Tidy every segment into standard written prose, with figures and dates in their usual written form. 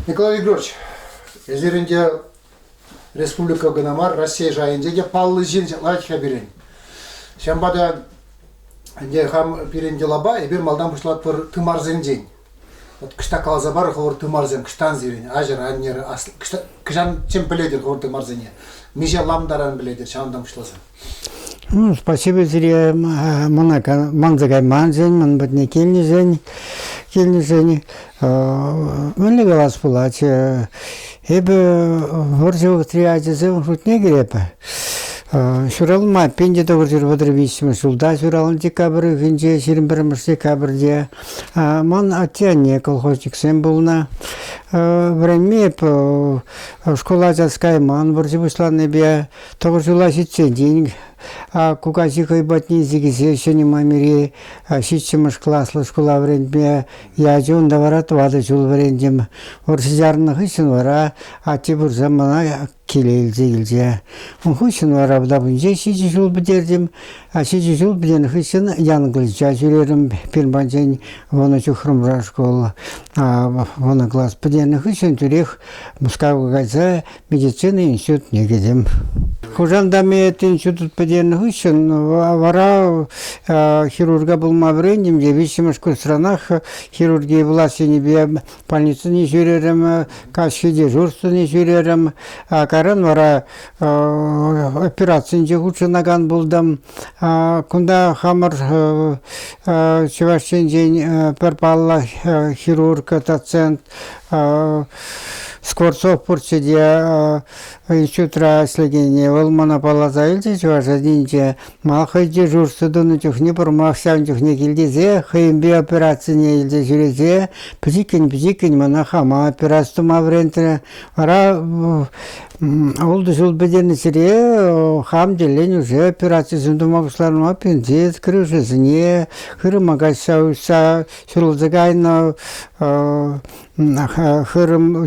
Николай Егорович, эсир ӗнтӗ республика кӑна мар, Раҫҫей шайӗнче те паллӑ ҫын ҫаклать-ха пирӗн. Ҫавӑнпа та ӗнтӗ хам пирӗн йӑлапа эпир малтан пуҫлатпӑр тымарсенчен. Вот кӑштах каласа пар хӑвӑр тымарсем кӑштан сирӗн, аҫӑр, аннӗр, кӑҫан чем пӗлетӗр хӑвӑр тымарсене? Миҫе лам таран пӗлетӗр ҫавӑнтан пуҫласа? Ну, спасибо сире мана манса кайманшӑн, ман патне килнӗшӗн, килнӗшӗн. Мӗнле калас пулать, эпӗ вӑрҫӑ вӑхӑтри ачасем шутне кӗреп. Ҫуралма 1933 ҫулта ҫуралнӑ декабрь уйӑхӗнче, 21 декабрьте. Ман атте-анне колхозниксем пулнӑ. Вӗренме эп шкула час кайман вӑрҫӑ пуҫланнипе. Тӑхӑр ҫула ҫитсен тин кукаҫи хӑй патне илсе килсе Ҫӗнӗ Мамири ҫиччӗмӗш класлӑ шкула вӗрентме ячӗ. Унта вара тӑватӑ ҫул вӗрентӗм. Вӑрҫӑ чарӑннӑ хыҫҫӑн вара атте пырса мана киле илсе килчӗ. Ун хыҫҫӑн вара Вӑтапунче ҫичӗ ҫул пӗтертӗм. Ҫичӗ ҫул пӗтернӗ хыҫҫӑн Янкӑлча ҫӳрерӗм. Пирӗн патӗнчен вунӑ ҫухрӑмра шкул. Вунӑ класс пӗтернӗ хыҫҫӑн тӳрех Мускава кайса медицина институтне кӗтӗм. Хусанта мединститут пӗтернӗ хыҫҫӑн вара хирурга пулма вӗрентӗм те виҫҫӗмӗш курсранах хирурги пулас енӗпе больницӑна ҫӳрерӗм, каҫхи дежурствӑна ҫӳрерӗм. Кайран вара операцинче хутшӑнакан пултӑм. Кунта хамӑр Чӑваш Енчен пӗр паллӑ хирург, доцент Скворцов пурччӗ те институтра ӗҫлекенни. Вӑл мана палласа илчӗ Чӑваш Енӗнче. Ман хӑй дежурство тунӑ чухне пӑрмах ҫавӑн чухне килтесе хӑйӗнпе операцине илсе ҫӳресе пӗчӗккӗн-пӗчӗккӗн мана хама операци тума вӗрентрӗ. Вара ултӑ ҫул пӗтернӗ ҫӗре хам тӗллӗн уже операцисем тума пуҫларӑм. Аппендицит, крышӑсене, хырӑма каҫса уҫса ҫурӑлса кайнӑ хырӑм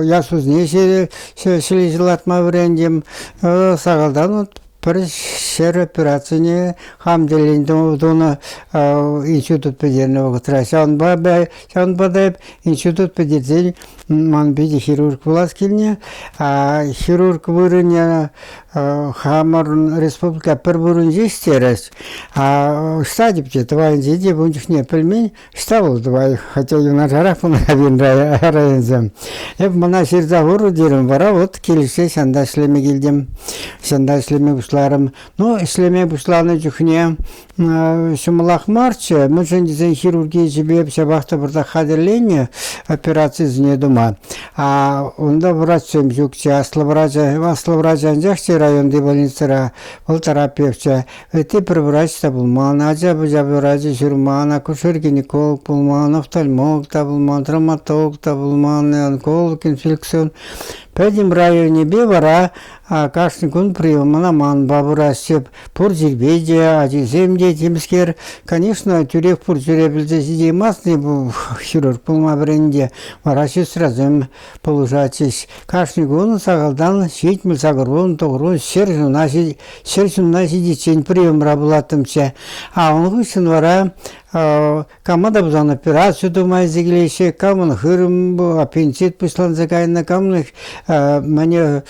ясвӑсене ҫӗлесе лартма вӗрентӗм. Сахалтан вот пӗр ҫӗр операцине хам тӗллӗн тунӑ институт пӗтернӗ вӑхӑтра. Ҫавӑнпа ҫавӑнпа та эп институт пӗтерсен ман питӗ хирург пулас килнӗ. Хирург вырӑнӗ хамӑрӑн республика пӗр вырӑн ҫеҫ терӗҫ. А ӑҫта типте тӑвайӗнче те ун чухне пӗлмен, ӑҫта вӑл тӑвай, хотя юнашарах пулнӑ районсем. Эп мана ҫырса хурӑр терӗм, вара вот килӗшсе ҫанта ӗҫлеме килтӗм. Ҫанта ӗҫлеме пуҫларӑм. Ну, ӗҫлеме пуҫланӑ чухне ҫӑмӑлах марччӗ, мӗншӗн тесен хирурги ӗҫӗпе ҫапах та пӑртак хатӗрленнӗ операцисене тума. А унта врачсем ҫукчӗ, аслӑ врач, аслӑ врач анчахчӗ районти больницӑра, вӑл терапевтчӗ. Ытти пӗр врач та пулман, ача-пӑча врачӗ ҫырман, акушер-гинеколог пулман, офтальмолог та пулман, травматолог та пулман, онколог, инфекцион. Пӗтӗм районӗпе вара кашни кун приемана манпа пыраҫҫӗ. Пур чирпе те, ачисем те темскер. Конечно, тӳрех пур чире пӗлсе ҫитеймастӑн хирург пулма вӗреннӗ. Вара сестрасем пулӑшатчӗҫ. Кашни кун сахалтан 78 тӑхӑрун ҫӗр ҫуна ҫӗр ҫынна ҫитиччен приемра пулаттӑмччӗ. А ун хыҫҫӑн вара кама та пулсан операци тума илсе килеҫҫӗ, камӑн хырӑм аппендицит пуҫланса кайнӑ, камӑн мӗне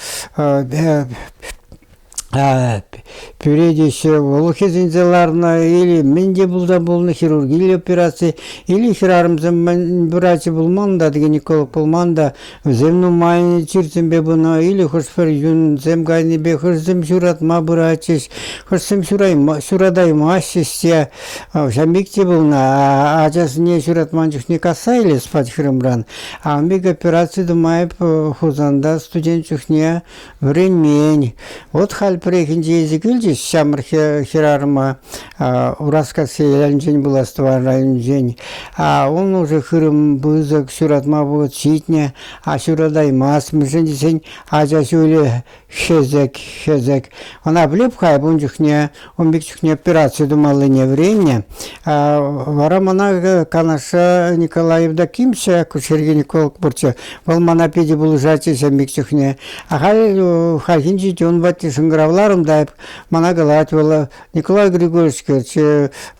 пӳре теҫҫӗ, вӑл хӗсӗнсе ларнӑ или мӗн те пулса пулнӑ хирургилле операци, или хӗрарӑмсем мӗн врачӗ пулман та, гинеколог пулман та, Вӗсем нумай чирсемпе пынӑ, или хӑш-пӗр юнсем кайнипе хӑшсем ҫуратма пыратчӗҫ, хӑшсем ҫуратаймастчӗҫ те. Ҫавӑн пек те пулнӑ. Ачасене ҫуратман чухне касса илес пать хырӑмран. Ҫавӑн пек операци тума эп Хусанта студент чухне вӗренмен. Вот халь пӗррехинче илсе килчӗҫ ҫамрӑк хӗрарӑма Ураскасси ялӗнчен пулас тӑван районӗнчен. А ун уже хырӑм пысӑк, ҫуратма вӑхӑт ҫитнӗ, а ҫуратаймасть, мӗншӗн тесен ача ҫулӗ хӗсӗк, хӗсӗк. Ӑна пӗлеп-ха эп ун чухне, ун пек чухне операци тумаллине вӗреннӗ. Вара мана Канаша Николай Евдокимович акушер-гинеколог пурччӗ. Вӑл мана питӗ пулӑшатчӗ ҫав пек чухне. Ахаль хальхинче те ун патне шӑнкӑравлать. Шӑнкӑравларӑм та мана калать вӑл, Николай Григорьевич,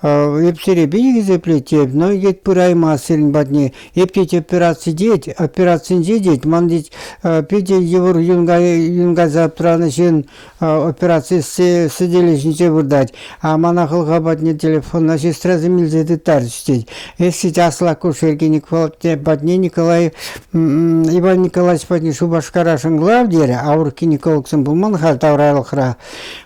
эп сире питӗ хисеплет тет, но тет пыраймасть сирӗн патне. Эп тет операци тет, операцинче тет, ман тет питӗ йывӑр юн кайса аптранӑ ҫын операци сӗтелӗ ҫинче выртать. А мана хӑлха патне телефона сестрасем илсе тыттарчӗҫ тет. Эс тет аслӑ акушер патне Николай Иван Николаевич патне Шупашкара шӑнкӑрав терӗ. А урӑх гинекологсем пулман-ха тавралӑхра.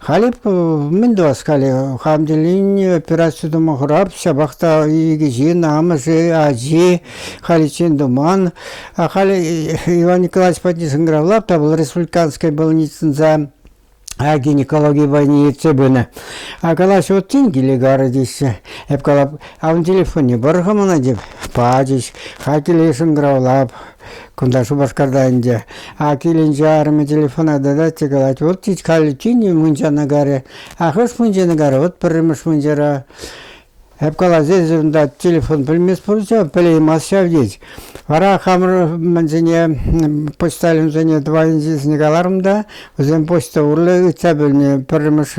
Халӗ мӗн тӑвас халӗ? Хам тӗллӗн операци тума хӑрап, ҫапах та икӗ ҫын, амӑшӗ, ачи халиччен туман. А халӗ Иван Николаевич патне шӑнкӑравлап та вӑл республиканская больницӑнса гинекологи пайне ертсе пынӑ. А калаҫу тин киле карӗ теҫҫӗ. Эп калап, а ун телефонне пар-ха мана теп. Пачӗҫ. Халь киле шӑнкӑравлап. Кунта Шупашкарта ӗнтӗ. А килӗнче арӑмӗ телефона тытать те калать, вот тет халь тин мунчана карӗ. А хӑш мунчана карӗ? Вот пӗрремӗш мунчара. Эп калас, эсӗ унта телефон пӗлмест пуль ҫав, пӗлеймасть ҫав тет. Вара хамӑр мӗнсене, почтальонсене тӑванӗсене каларӑм та, вӗсем почта урлӑ ыйтса пӗлнӗ. Пӗрремӗш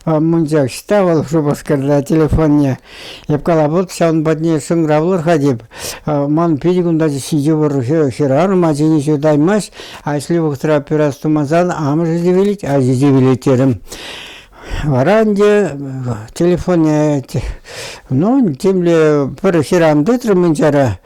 мунча ӑҫта вӑл Шупашкарта телефонне. Эп калап, вот ҫавӑн патне шӑнкӑравлӑр-ха теп. Ман питӗ кунта йывӑр хӗрарӑм ачине ҫыртаймасть, а ӗҫлӗ вӑхӑтра операци тумасан амӑшӗ те вилет, ачи те вилет терӗм. Вара ӗнтӗ телефонне, ну, темле пӗр хӗрарӑм тытрӗ мунчара,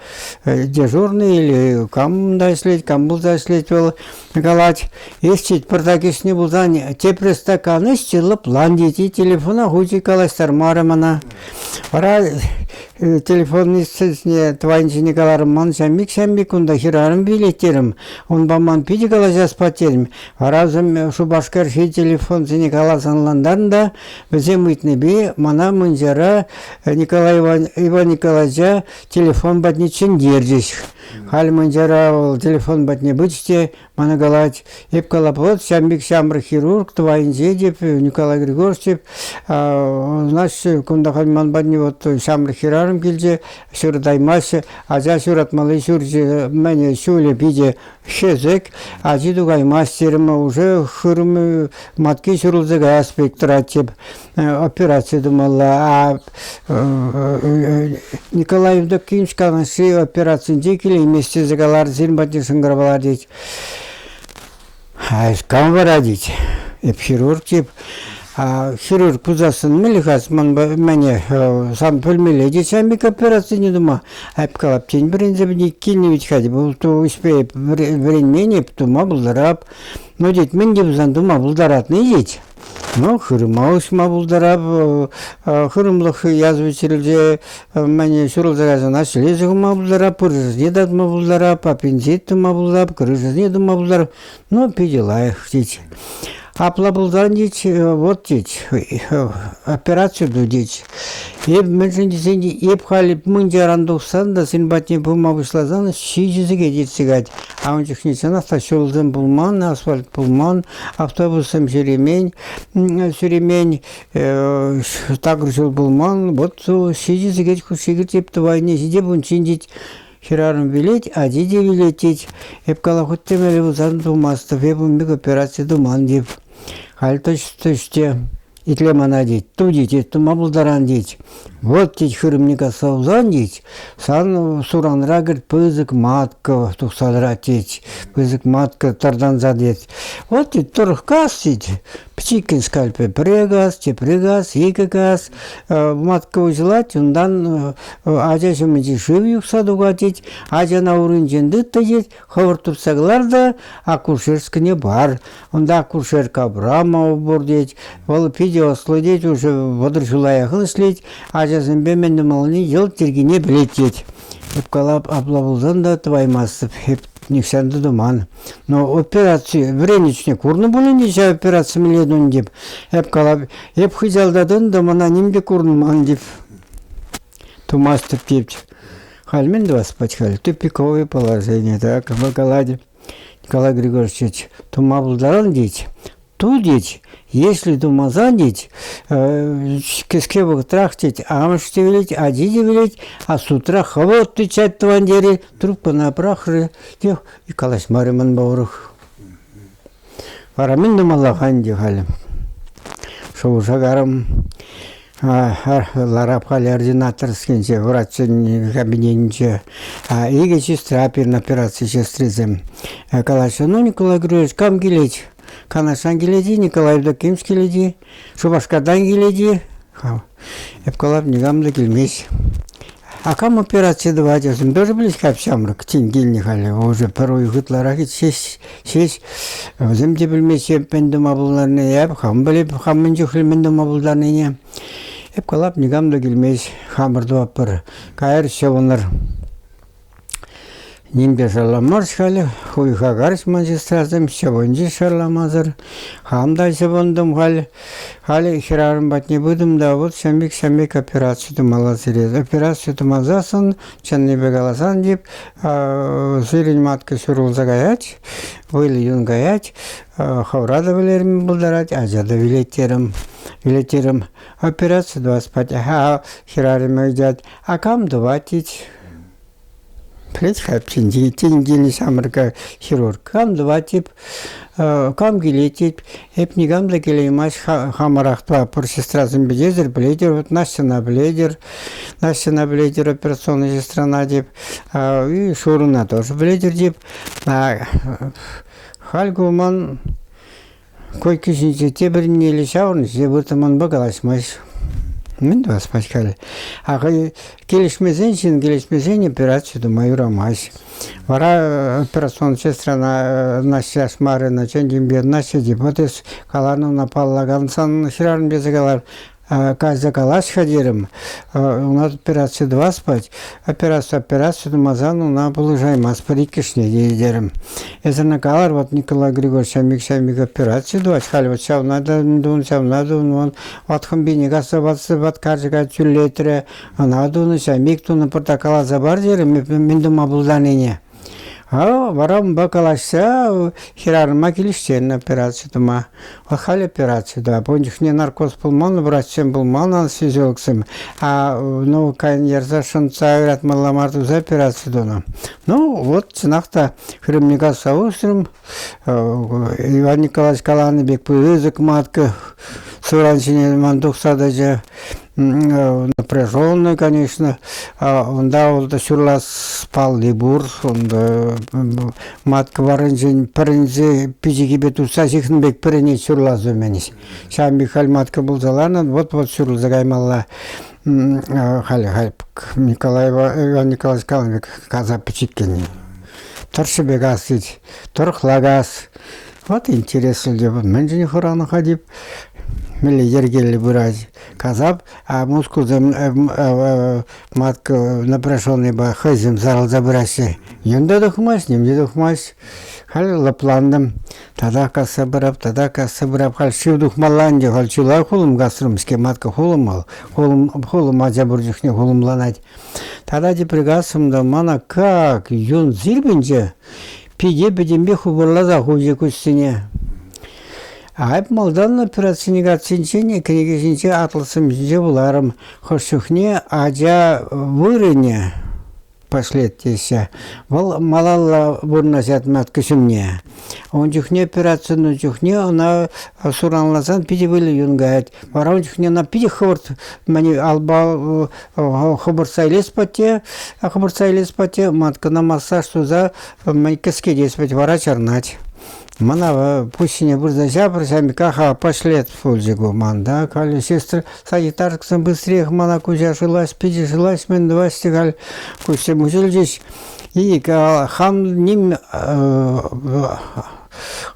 дежурный или кам унта ӗҫлет, кам пулса ӗҫлет вӑл, калать, эс тет, пӑртак ӗҫнӗ пулсан тепре стакан ӗҫ те лӑплан тет, телефона хучӗ калаҫтармарӗ мана. Вара телефонистсене тӑвайӗнчине каларӑм, ман ҫаммик-ҫаммик кунта хӗрарӑм вилет терӗм, унпа ман питӗ калаҫас пат терӗм. Вара вӗсем Шупашкарти телефонсене каласа ӑнлантарнӑ та вӗсем ыйтнипе мана мунчара Николай Иван Николаевича телефон патне чӗнтерчӗҫ. Халь мунчара вӑл телефон патне пычӗ те мана калать, эп калап, вот ҫам пек ҫамрӑк хирург тӑвайӗнче теп, Николай Григорьевич теп, значит, кунта халь ман патне вот ҫамрӑк хӗрарӑм килчӗ, ҫыртаймасть, ача ҫуратмалли ҫурчӗ мӗн ҫулӗ питӗ хӗсӗк, ачи тухаймасть терӗм, уже хырӑм матки ҫурӑлса каяс пек тӑрать теп, операци тумалла. А Николай Евдокимович каланӑ операцинче килеймест тесе каларӗ, сирӗн патне шӑнкӑравлар тет. Кам вара тет? Эп хирург теп. Хирург пулсассӑн мӗнле-ха ман сан пӗлмелле те ҫавӑн пек операцине тума. Эп калап, тен вӗренсе килнӗ вӗт-ха теп, ӗҫпе вӗренмен эп, тума пултарап. Ну, тет, мӗн те пулсан тума пултаратни тет. Ну, хырӑма уҫма пултарап, хырӑмлӑх язва чирӗлсе мӗн ҫурӑлса кайсан ҫӗлесе хума пултарап, пыршӑсене татма пултарап, аппендицит тума пултарап, крышӑсене тума пултарап. Ну, питӗ лайӑх тет. Апла пулсан тет, вот тет, операци ту тет. Эп мӗншӗн тесен эп халь мунчаран тухсан та сын патне пыма пуҫласан ҫичӗ сехет иртсе кать. А ун чухне чӑнах та ҫулсем пулман, асфальт пулман, автобуссем ҫӳремен, ҫӳремен, такӑр ҫул пулман. Вот ҫичӗ сехет хушши кӗртеп тӑвайне ҫитеп унччен тет хӗрарӑм вилет, ачи те вилет тет. Эп кала хуть те мӗнле пулсан тумастӑп, эп ун пек операци туман теп. Халь тӑч те итле мана тет, ту тет, тума пултаран тет. Вот тет хырӑмне касса пулсан тет, сан суранра кӗрт пысӑк матка тухса тӑрать тет, пысӑк матка тӑртанса тет. Вот тет тӑрӑх кас тет, пӗчӗккӗн скальпель пӗрре кас, тепре кас, икӗ кас, матка уҫӑлать, унтан ача ҫумӗнчи шыв юхса тухать тет, ачана уринчен тыт та тет, хӑвӑрт туртса кӑлар та акушерскине пар. Унта акушерка Абрамова пур тет, вӑл питӗ ӑслӑ тет, уже 30 ҫула яхӑн ӗҫлет, ачасемпе мӗн тумаллине йӑлт йӗркине пӗлет тет. Эп калап, апла пулсан та тӑваймастӑп, эп нихҫан та туман. Но операци вӗреннӗ чухне курнӑ пулин те ҫав операци мӗнле тунӑ теп. Эп калап, эп хыҫалта тӑнӑ та мана ним те курӑнман теп. Тумастӑп теп. Халь мӗн тӑвас пать халь? Тупиковое положение, так, калать. Николай Григорьевич тума пултаран тет. Ту тет, если тумасан тет, кӗске вӑхӑтрах тет, амӑш те вилет, ачи те вилет, а с утра хӑвӑрт тытать тӑван терӗ, трубкӑна пӑрахрӗ те калаҫмарӗ манпа урӑх. Вара мӗн тумалла-ха ӗнтӗ халӗ? Шухӑша карӑм. Ларап халӗ ординаторскинче, врачсен кабинетӗнче. Икӗ сестра пирӗн операци сестрисем. Калаҫҫӗ, ну, Николай Григорьевич, кам килет? Канашран килет-и, Николай Евдокимович килет-и, Шупашкартан килет-и? Эп калап, никам та килмест. А кам операци тӑвать, вӗсем тоже пӗлет-ха ҫамрӑк, тин килнӗ халӗ, уже пӗр уйӑх ытларах ҫеҫ, ҫеҫ. Вӗсем те пӗлмеҫҫӗ мӗн тума пултарнине, эп хам пӗлеп, хам мӗн чухлӗ мӗн тума пултарнине. Эп калап, никам та килмест, хамӑр тӑватпӑр. Кайӑр ҫӑвӑнӑр. Ним те шарламарӗҫ халӗ, хуйха карӗҫ ман сестрасем, ҫӑвӑнчӗҫ шарламасӑр. Хам та ҫӑвӑнтӑм халь. Халӗ хӗрарӑм патне пытӑм та вот ҫамик-ҫамик операци тумалла сире. Операци тумасассӑн, чӑннипе каласан, тип, сирӗн матка ҫурӑлса каять, вӑйлӑ юн каять, хӑвра та вӗлерме пултарать, ача та вилет терӗм. Вилет терӗм. Операци тӑвас патне. Хӗрарӑм ыйтать, а кам тӑвать тет. Пӗлет-ха тин килнӗ ҫамрӑка хирург. Кам тӑвать тип, кам килет тет. Эп никам та килеймасть, хамӑрах тӑватпӑр сестрасем пӗтетӗр, пӗлетӗр, вот Настьӑна пӗлетӗр, Настьӑна пӗлетӗр операционная сестрана тип, и Шурӑна тоже пӗлетӗр тип. Халь ку ман Койка ҫинче тепӗр нелли ҫаврӑнчӗ те выртманпа калаҫмасть. Мӗн тӑвас халӗ? А хӑй килӗшмесен, ҫын килӗшмесен операци тума юрамасть. Вара операцион сестрана Настя Ашмарина чӗнтӗмпе Настя тип, вот эс каланӑ ӑна паллакан сан хӗрарӑм тесе калар. Кайса калаҫ-ха терӗм. Уна операци тӑвас пать. Операци операци тумасан уна пулӑшаймастпӑр иккӗшне те терӗм. Эсӗ ӑна калар, вот Николай Григорьевич ҫамик-ҫамик операци тӑвать. Халь вот ҫавна та тун, ҫавна тун, вон ват хӑмпине касса ватса ват карчӑка тӳрлетрӗ. Ӑна тунӑ, ҫамик тунӑ, пӑртак каласа пар терӗм, мӗн тума пултарнине. Вара унпа калаҫса хӗрарӑма килӗштернӗ операци тума. Халь операци та. Ун чухне наркоз пулман, врачсем пулман, анестезиологсем. А ну, кайӑн ярса шӑнтса ыратмалла мар туса операци тунӑ. Ну, вот, чӑнах та, хырӑмне касса усрӑм. Иван Николаевич каланӑ пек пысӑк матка суран ҫине ман тухса тӑчӗ. Напряженный, конечно. Унта вӑл ҫурлас палли пур. Унта матка варринчен пӗрӗнсе пичӗкипе тусса ҫыхнӑ пек пӗрӗнет ҫурлас умӗн. Ҫав Михаль матка пулса ларнӑ, вот-вот ҫурӑлса каймалла. Халь, халь Николай Иван Николаевич каланӑ пек каса пӗчӗккен. Тӑршшӗпе кас тет, тӑрӑхла кас. Вот интереслӗ те, мӗншӗн хӑранӑ-ха тип, мӗнле йӗркеллӗ пырать. Касап, а мускулсем матка напряженныйпа хӑйсем сарӑлса пыраҫҫӗ. Юн та тухмасть, ним те тухмасть. Халь лӑплантӑм. Татах касса пырап, татах касса пырап. Халь шыв тухмалла ӗнтӗ, халь чылай хулӑм касрӑм-ҫке, матка хулӑм вӑл. Хулӑм, хулӑм ача пур чухне хулӑмланать. Тата тепре касрӑм та мана как юн сирпӗнчӗ, пике пӗтӗмпех хупӑрласа хучӗ куҫсене. А эп малтан операцине катсинчен кӗнеке ҫинче атлассем ҫинче вуларӑм. Хӑш чухне ача вырӑнӗ пошлет теҫҫӗ. Вӑл малалла вырнаҫать матка ҫумне. Ун чухне операци тунӑ чухне ӑна суранласан питӗ вӑйлӑ юн каять. Вара ун чухне ӑна питӗ хӑвӑрт алпа хӑпартса илес патне, хӑпартса илес патне маткӑна массаж туса кӗскетес пать, вара чарӑнать. Мана пуҫ ҫине пырса ҫапӑр, ҫамика пошлет пулчӗ ку ман, да, халӗ сестра санитаркӑсем быстрее мана куҫа шӑлаҫ, пичӗ шӑлаҫ, мӗн тӑваҫ те халь куҫсем уҫӑлчӗҫ. И хам ним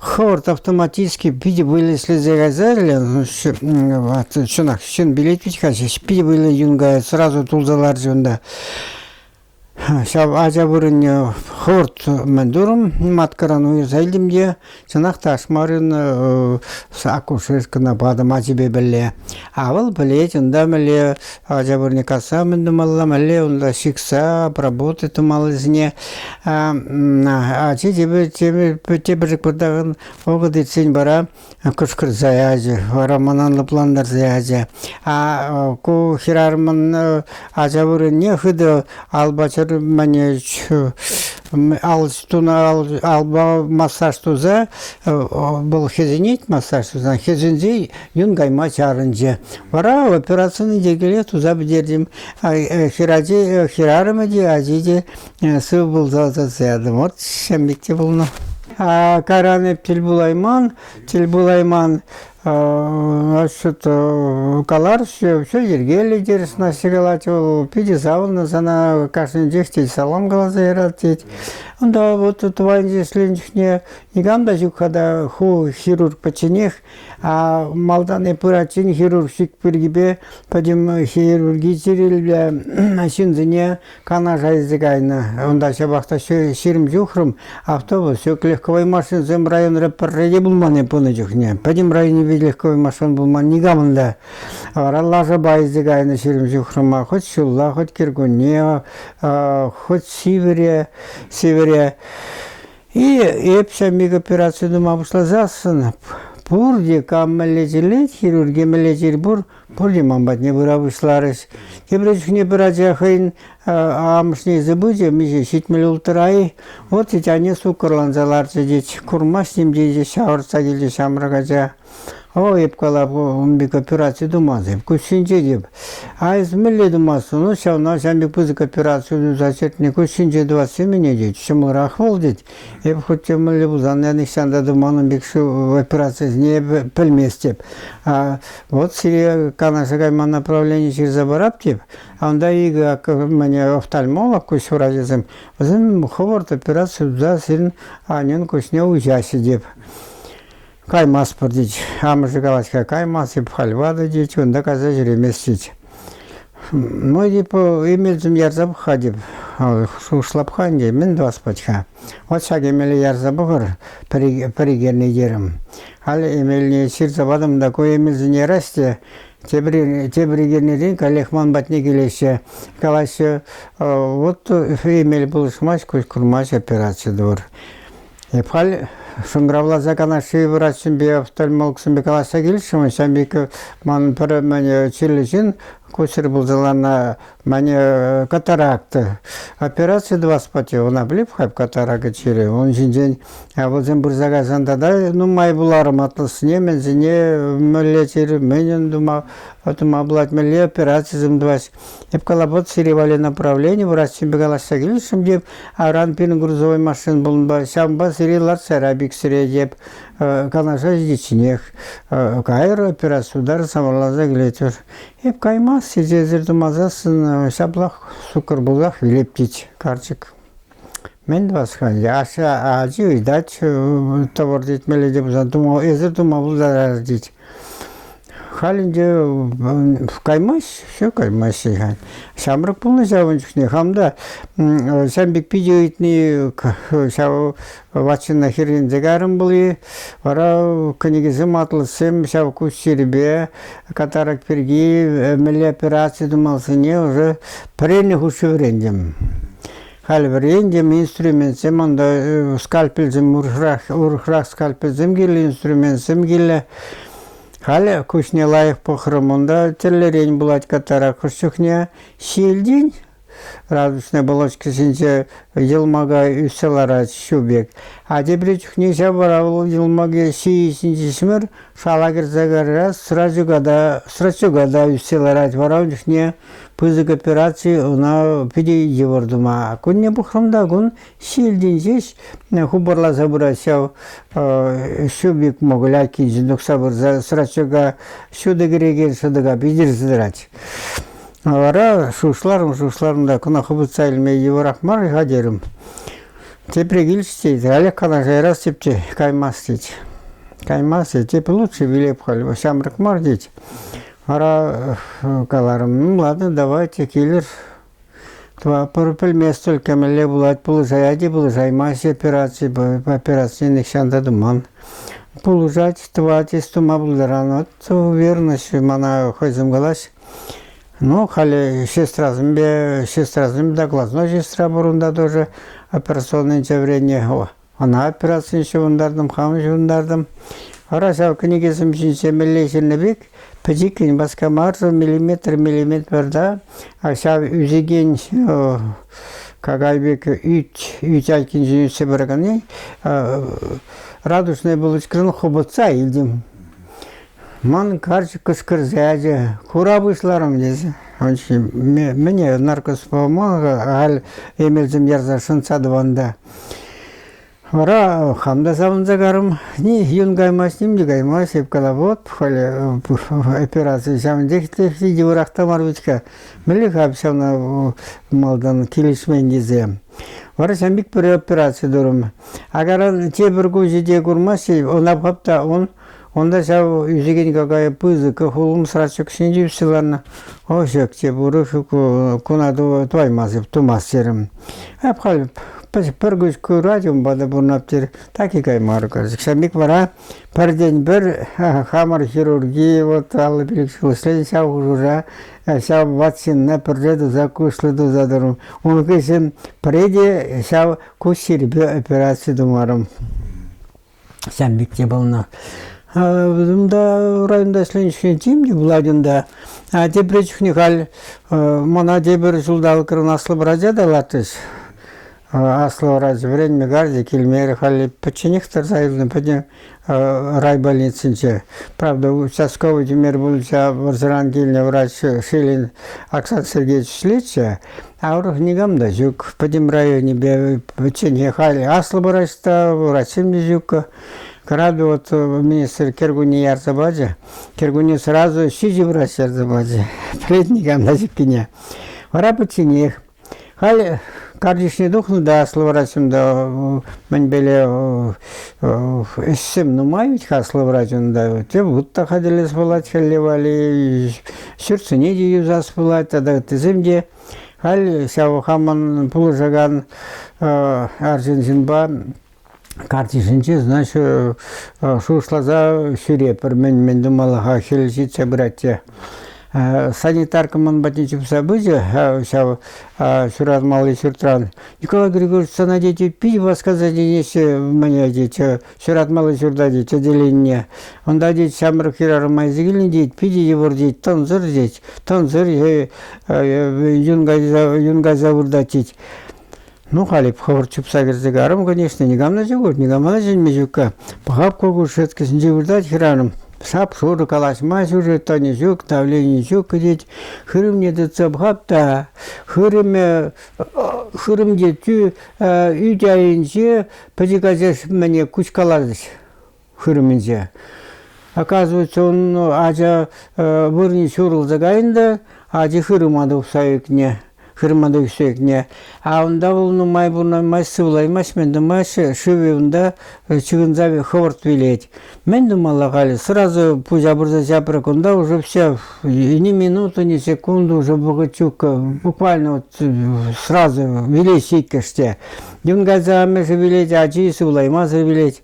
хӑвӑрт автоматически питӗ вӑйлӑ ӗҫлесе кайса чӑнах ҫын билет вӗт-ха ҫеҫ питӗ вӑйлӑ юн каять, сразу тулса ларчӗ унта. Ҫав ача вырӑнне хӑвӑрт мӗн турӑм, маткӑран уйӑрса илтӗм те, чӑнах та Ашмарин акушеркӑна патӑм ачипе пӗрле. А вӑл пӗлет, унта мӗнле ача вырӑнне касса мӗн тумалла, мӗнле унта ҫыхса обработать тумаллисене. Ачи тепӗр пыртакан вӑхӑт иртсен вара кӑшкӑрса ячӗ, вара мана лӑплантарса ячӗ. А ку хӗрарӑмӑн ача вырӑнне хытӑ алпа чӗрмӗне. Ал тунӑ алпа массаж туса вӑл хӗсӗнет массаж тусан, хӗсӗнсе юн кайма чарӑнчӗ. Вара операцине те киле туса пӗтертӗм. Хӗрачи, хӗрарӑмӗ те, ачи те сыв пулса тӑрса ятӑм. Вот ҫемье пек те пулнӑ. Кайран эп тӗл пулайман, тӗл пулайман. Значит, калар, все, все йӗркеллӗ терӗс Настя калать, вӑл питӗ савӑннӑ сана кашнинчех тет, салам каласа ярать тет. Унта вот тӑван ӗҫленӗ чухне никам та ҫук-ха та, ху хирург пӗчченех, а малтан эп пыратчен хирург ҫук пиркипе пӗтӗм хирурги чирӗллӗ ҫынсене Канаша илсе кайнӑ. Унта ҫапах та 20 ҫухрӑм автобус ҫук. Легковой машинӑсем районра пӗрре те пулман пынӑ чухне. Пӗтӗм районӗпе легковой машина пулман никамӑн та. Вара лашапа илсе кайнӑ 20 ҫухрӑма. Хоть ҫулла, хоть кӗркунне, хоть сивӗре, сивӗре. И эп ҫав миг операци тума пуҫласассӑн пурте кам мӗнле чирлет, хирурги мӗнле чир пур, Пурте ман патне пыра пуҫларӗҫ. Тепре чухне пӗр ача хӑйӗн амӑшне илсе пычӗ, миҫе 76-ра-и. Вот тет, анне суккӑрланса ларчӗ тет. Курмасть ним тет, ҫавӑртса килчӗ ҫамрӑк ача. О, эп калап, ун пек операци туман эп, куҫ ҫинче теп. А эс мӗнле тумастӑн? Ну, ҫавна ҫавӑн пек пысӑк операци туса чӗртнӗ куҫ ҫинче тӑвасси мӗне тет, ҫӑмӑлрах вӑл тет. Эп хоть те мӗнле пулсан я нихҫан та туман ун пек операцисене эпӗ пӗлместӗп. Вот сире Канаша кайма направлени ҫырса парап теп. Унта икӗ мӗне офтальмолог куҫ врачӗсем, вӗсем хӑвӑрт операци туса сирӗн аннен куҫне уҫаҫҫӗ теп. Каймастпӑр тет. Амӑшӗ калать-ха, каймастӑп халь ватӑ тет, унта кайса ҫӳремест тет. Ну, типа, эмелсем ярса пӑх-ха теп. Шухӑшлап-ха ӗнтӗ, мӗн тӑвас пать-ха. Вот ҫак эмеле ярса пӑхӑр, пӗр-икерне терӗм. Халь эмелне ҫырса патӑм та ку эмелсене ярас те тепӗр, тепӗр эрнерен каллех ман патне килеҫҫӗ. Калаҫҫӗ, вот эмел пулӑшмасть, куҫ курмасть, операци тӑвӑр. Эп халь шӑнкӑравласа Канашри врачсемпе, офтальмологсемпе калаҫса килӗшрӗм. Ҫавӑн пек ман пӗр мӗн чирлӗ ҫын куҫсӑр пулса ларнӑ мане катаракта. Операци тӑвас патне ӑна пӗлеп-ха катаракта чирӗ. Ун ҫинчен вӗсем пырса кайсан тата нумай вуларӑм атлассене, мӗнсене, мӗнле чир, мӗнӗн тума, тума пулать, мӗнле операцисем тӑваҫ. Эп калап, вот сире валли направлени, врачсемпе калаҫса килӗшрӗм теп, аран пирӗн грузовой машина пулнӑпа, ҫавӑнпа сире лартса иксӗре теп, Канаша ҫитичченех кайрӑр, операци тутар, самӑрланса килетӗр. Эп каймас, эсир тумасассӑн ҫаплах суккӑр пулсах вилеп тет карчӑк. Мӗн тӑвас-ха ӗнтӗ? Ашшӗ ачи ыйтать, тӑвӑр тет, мӗнле те пулсан тума, эсир тума пултарар тет. Халь ӗнтӗ каймасть, все каймасть халь. Ҫамрӑк пулнӑ ҫавӑн чухне хам та ҫавӑн пек питӗ ыйтни ҫав ватҫынна хӗрхенсе кайрӑм пуль-и. Вара кӗнекесем, атлассем ҫав куҫ чирӗпе катарак пирки мӗнле операци тумаллине уже пӗр хушши вӗрентӗм. Халь вӗрентӗм, инструментсем унта скальпельсем урӑхрах, урӑхрах скальпельсем кирлӗ, инструментсем кирлӗ. Халӗ куҫне лайӑх пӑхрӑм, унта тӗрлӗрен пулать катарак хӑш чухне ҫиелтен радужная оболочка ҫинче йӑлмака ӳссе ларать ҫу пек. А тепре чухне ҫав вара вӑл йӑлмаки ҫийӗ ҫинче ҫӗмӗр шала кӗрсе кайрас срачука та срачука та ӳссе ларать. Вара ун чухне пысӑк операци ӑна питӗ йывӑр тума. Кунне пӑхрӑм та кун ҫиелтен ҫеҫ хупӑрласа пырать ҫав ҫу пек мӑкӑль айккинчен тухса пырса срачука ҫутӑ кӗрекен шӑтӑка питӗрсе тӑрать. Вара шухӑшларӑм, шухӑшларӑм та кӑна хӑпӑтса илме йывӑрах мар-ха терӗм. Тепре килчӗ тет, Олег Канаша ярас теп те каймасть тет. Каймасть тет, эпӗ лучше вилеп халь, ҫамрӑк мар тет. Вара каларӑм, ну ладно, давайте килӗр. Тӑватпӑр, пӗлмест только мӗнле пулать, пулӑшаять-и, пулӑшаймасть операци, операцине нихҫан та туман. Пулӑшать, тӑвать, эс тума пултаран. Вот верность мана хӑйсем калаҫ. Ну, халӗ сестрасемпе, сестрасем докладной сестра пур унта тоже операционнӑйӗнче вӗреннӗ. Ӑна операцине ҫӑвӑнтартӑм, хам ҫӑвӑнтартӑм. Вара ҫав кӗнекесем ҫинче мӗнле ҫырнӑ пек, пӗчӗккӗн васкамасӑр миллиметр-миллиметр та ҫав ӳсекен. Какай пек ӳт, ӳт айккинчен ӳссе пыраканни радужная булочкӑран хӑпӑтса илтӗм. Ман карчӑк кӑшкӑрса ячӗ, хура пуҫларӑм тесе. Мӗне наркоз паман-ха, халь эмелсем ярса шӑнтса тӑван та. Вара хам та савӑнса карӑм. Ни юн каймасть, ним те каймасть. Эп калап, вот халӗ операци ҫавӑн пек йывӑрах та мар вӗт-ха. Мӗнле-ха ҫавна малтан килӗшмен тесе. Вара ҫавӑн пек пӗр операци турӑм. Акаран тепӗр куҫӗ те курмасть, ӑна пӑхап та он Унта ҫав ӳсекен какая пысӑк хулӑм срачок ҫинче ӳссе ларнӑ. О, ҫак те пур, куна тӑваймастӑп, тумасть терӗм. Эп халь пӗр куҫ курать унпа та пурӑнап терӗ. Так и каймарӗ, короче. Ҫав пек вара пӗртен-пӗр хамӑр хирурги вот 55 ҫул ӗҫленӗ ҫав хушӑра ҫав ват ҫынна пӗрре туса куҫлӑ туса тӑрӑм. Ун хыҫҫӑн пӗрре те ҫав куҫ чирӗпе операци тумарӑм. Ҫавӑн пек те пулнӑ. Унта районта ӗҫленӗ чухне тем те пулать унта. А тепре чухне халь мана тепӗр ҫулталӑкран аслӑ врача та лартрӗҫ. Аслӑ врач вӗренме карчӗ, килмерӗ. Халь пӗчченех тӑрса юлнӑ пӗтӗм райбольницинче. Правда, участковый тӳмер пулчӗ, вӑрҫӑран килнӗ врач Шилин Оксана Сергеевич ӗҫлетчӗ. А урӑх никам та ҫук. Пӗтӗм районӗпе пӗчченех халь аслӑ врач та, врачсем те ҫуккӑ. Кӑрапӗ вот министр кӗркунне ярса пачӗ. Кӗркунне сразу ҫичӗ врач ярса пачӗ. Пӗлет никам та ҫуккине. Вара пӗчченех. Халь картишне тухнӑ та аслӑ врач унта мӗнпеле ӗҫсем нумай вӗт-ха аслӑ врач унта. Те вут та хатӗрлес пулать хӗлле валли, ҫуртсене те юсас пулать тата ыттисем те. Халь ҫав хамӑн пулӑшакан арҫын ҫынпа картишӗнче, значит, шухӑшласа ҫӳретпӗр, мӗн-мӗн тумалла-ха, хӗл ҫитсе пырать те. Санитарка ман патне чупса пычӗ ҫав ҫуратмалли ҫуртран. Николай Григорьевич, сана тет, пит васкаса тенеҫҫӗ мӗне тет, ҫуратмалли ҫурта тет, отделенине. Унта тет ҫамрӑк хӗрарӑм илсе килнӗ тет, питӗ йывӑр тет, тӑнсӑр тет, тӑнсӑр юн кайса, юн кайса выртать тет. Ну, халь хӑвӑрт чупса кӗрсе карӑм, конечно, никам та ҫук, никама та чӗнме ҫукка. Пӑхап кукушетка ҫинче выртать хӗрарӑм. Шап-шурӑ калаҫмасть уже, тӑнӗ ҫук, давлени ҫук тет. Хырӑмне тытса пӑхап та, хырӑмӗ, хырӑм те тӳ, ӳт айӗнче пӗчӗк ача мӗне куҫкаларӗҫ хырӑмӗнче. Оказывается, он ача вырӑнӗ ҫурӑлса кайнӑ та, ачи хырӑма тухса ӳкнӗ. Хырӑма тухса ӳкнӗ. А унта вӑл нумай пурӑнаймасть, сывлаймасть, мӗн тумасть, шывӗ унта чыхӑнса хӑвӑрт вилет. Мӗн тумалла халӗ? Сразу пуҫа пырса ҫапрӗ кунта уже все, ни минута, ни секунда уже вӑхӑт ҫук. Буквально вот сразу вилеҫҫӗ иккӗш те. Юн кайса амӑшӗ вилет, ачи сывлаймасӑр вилет.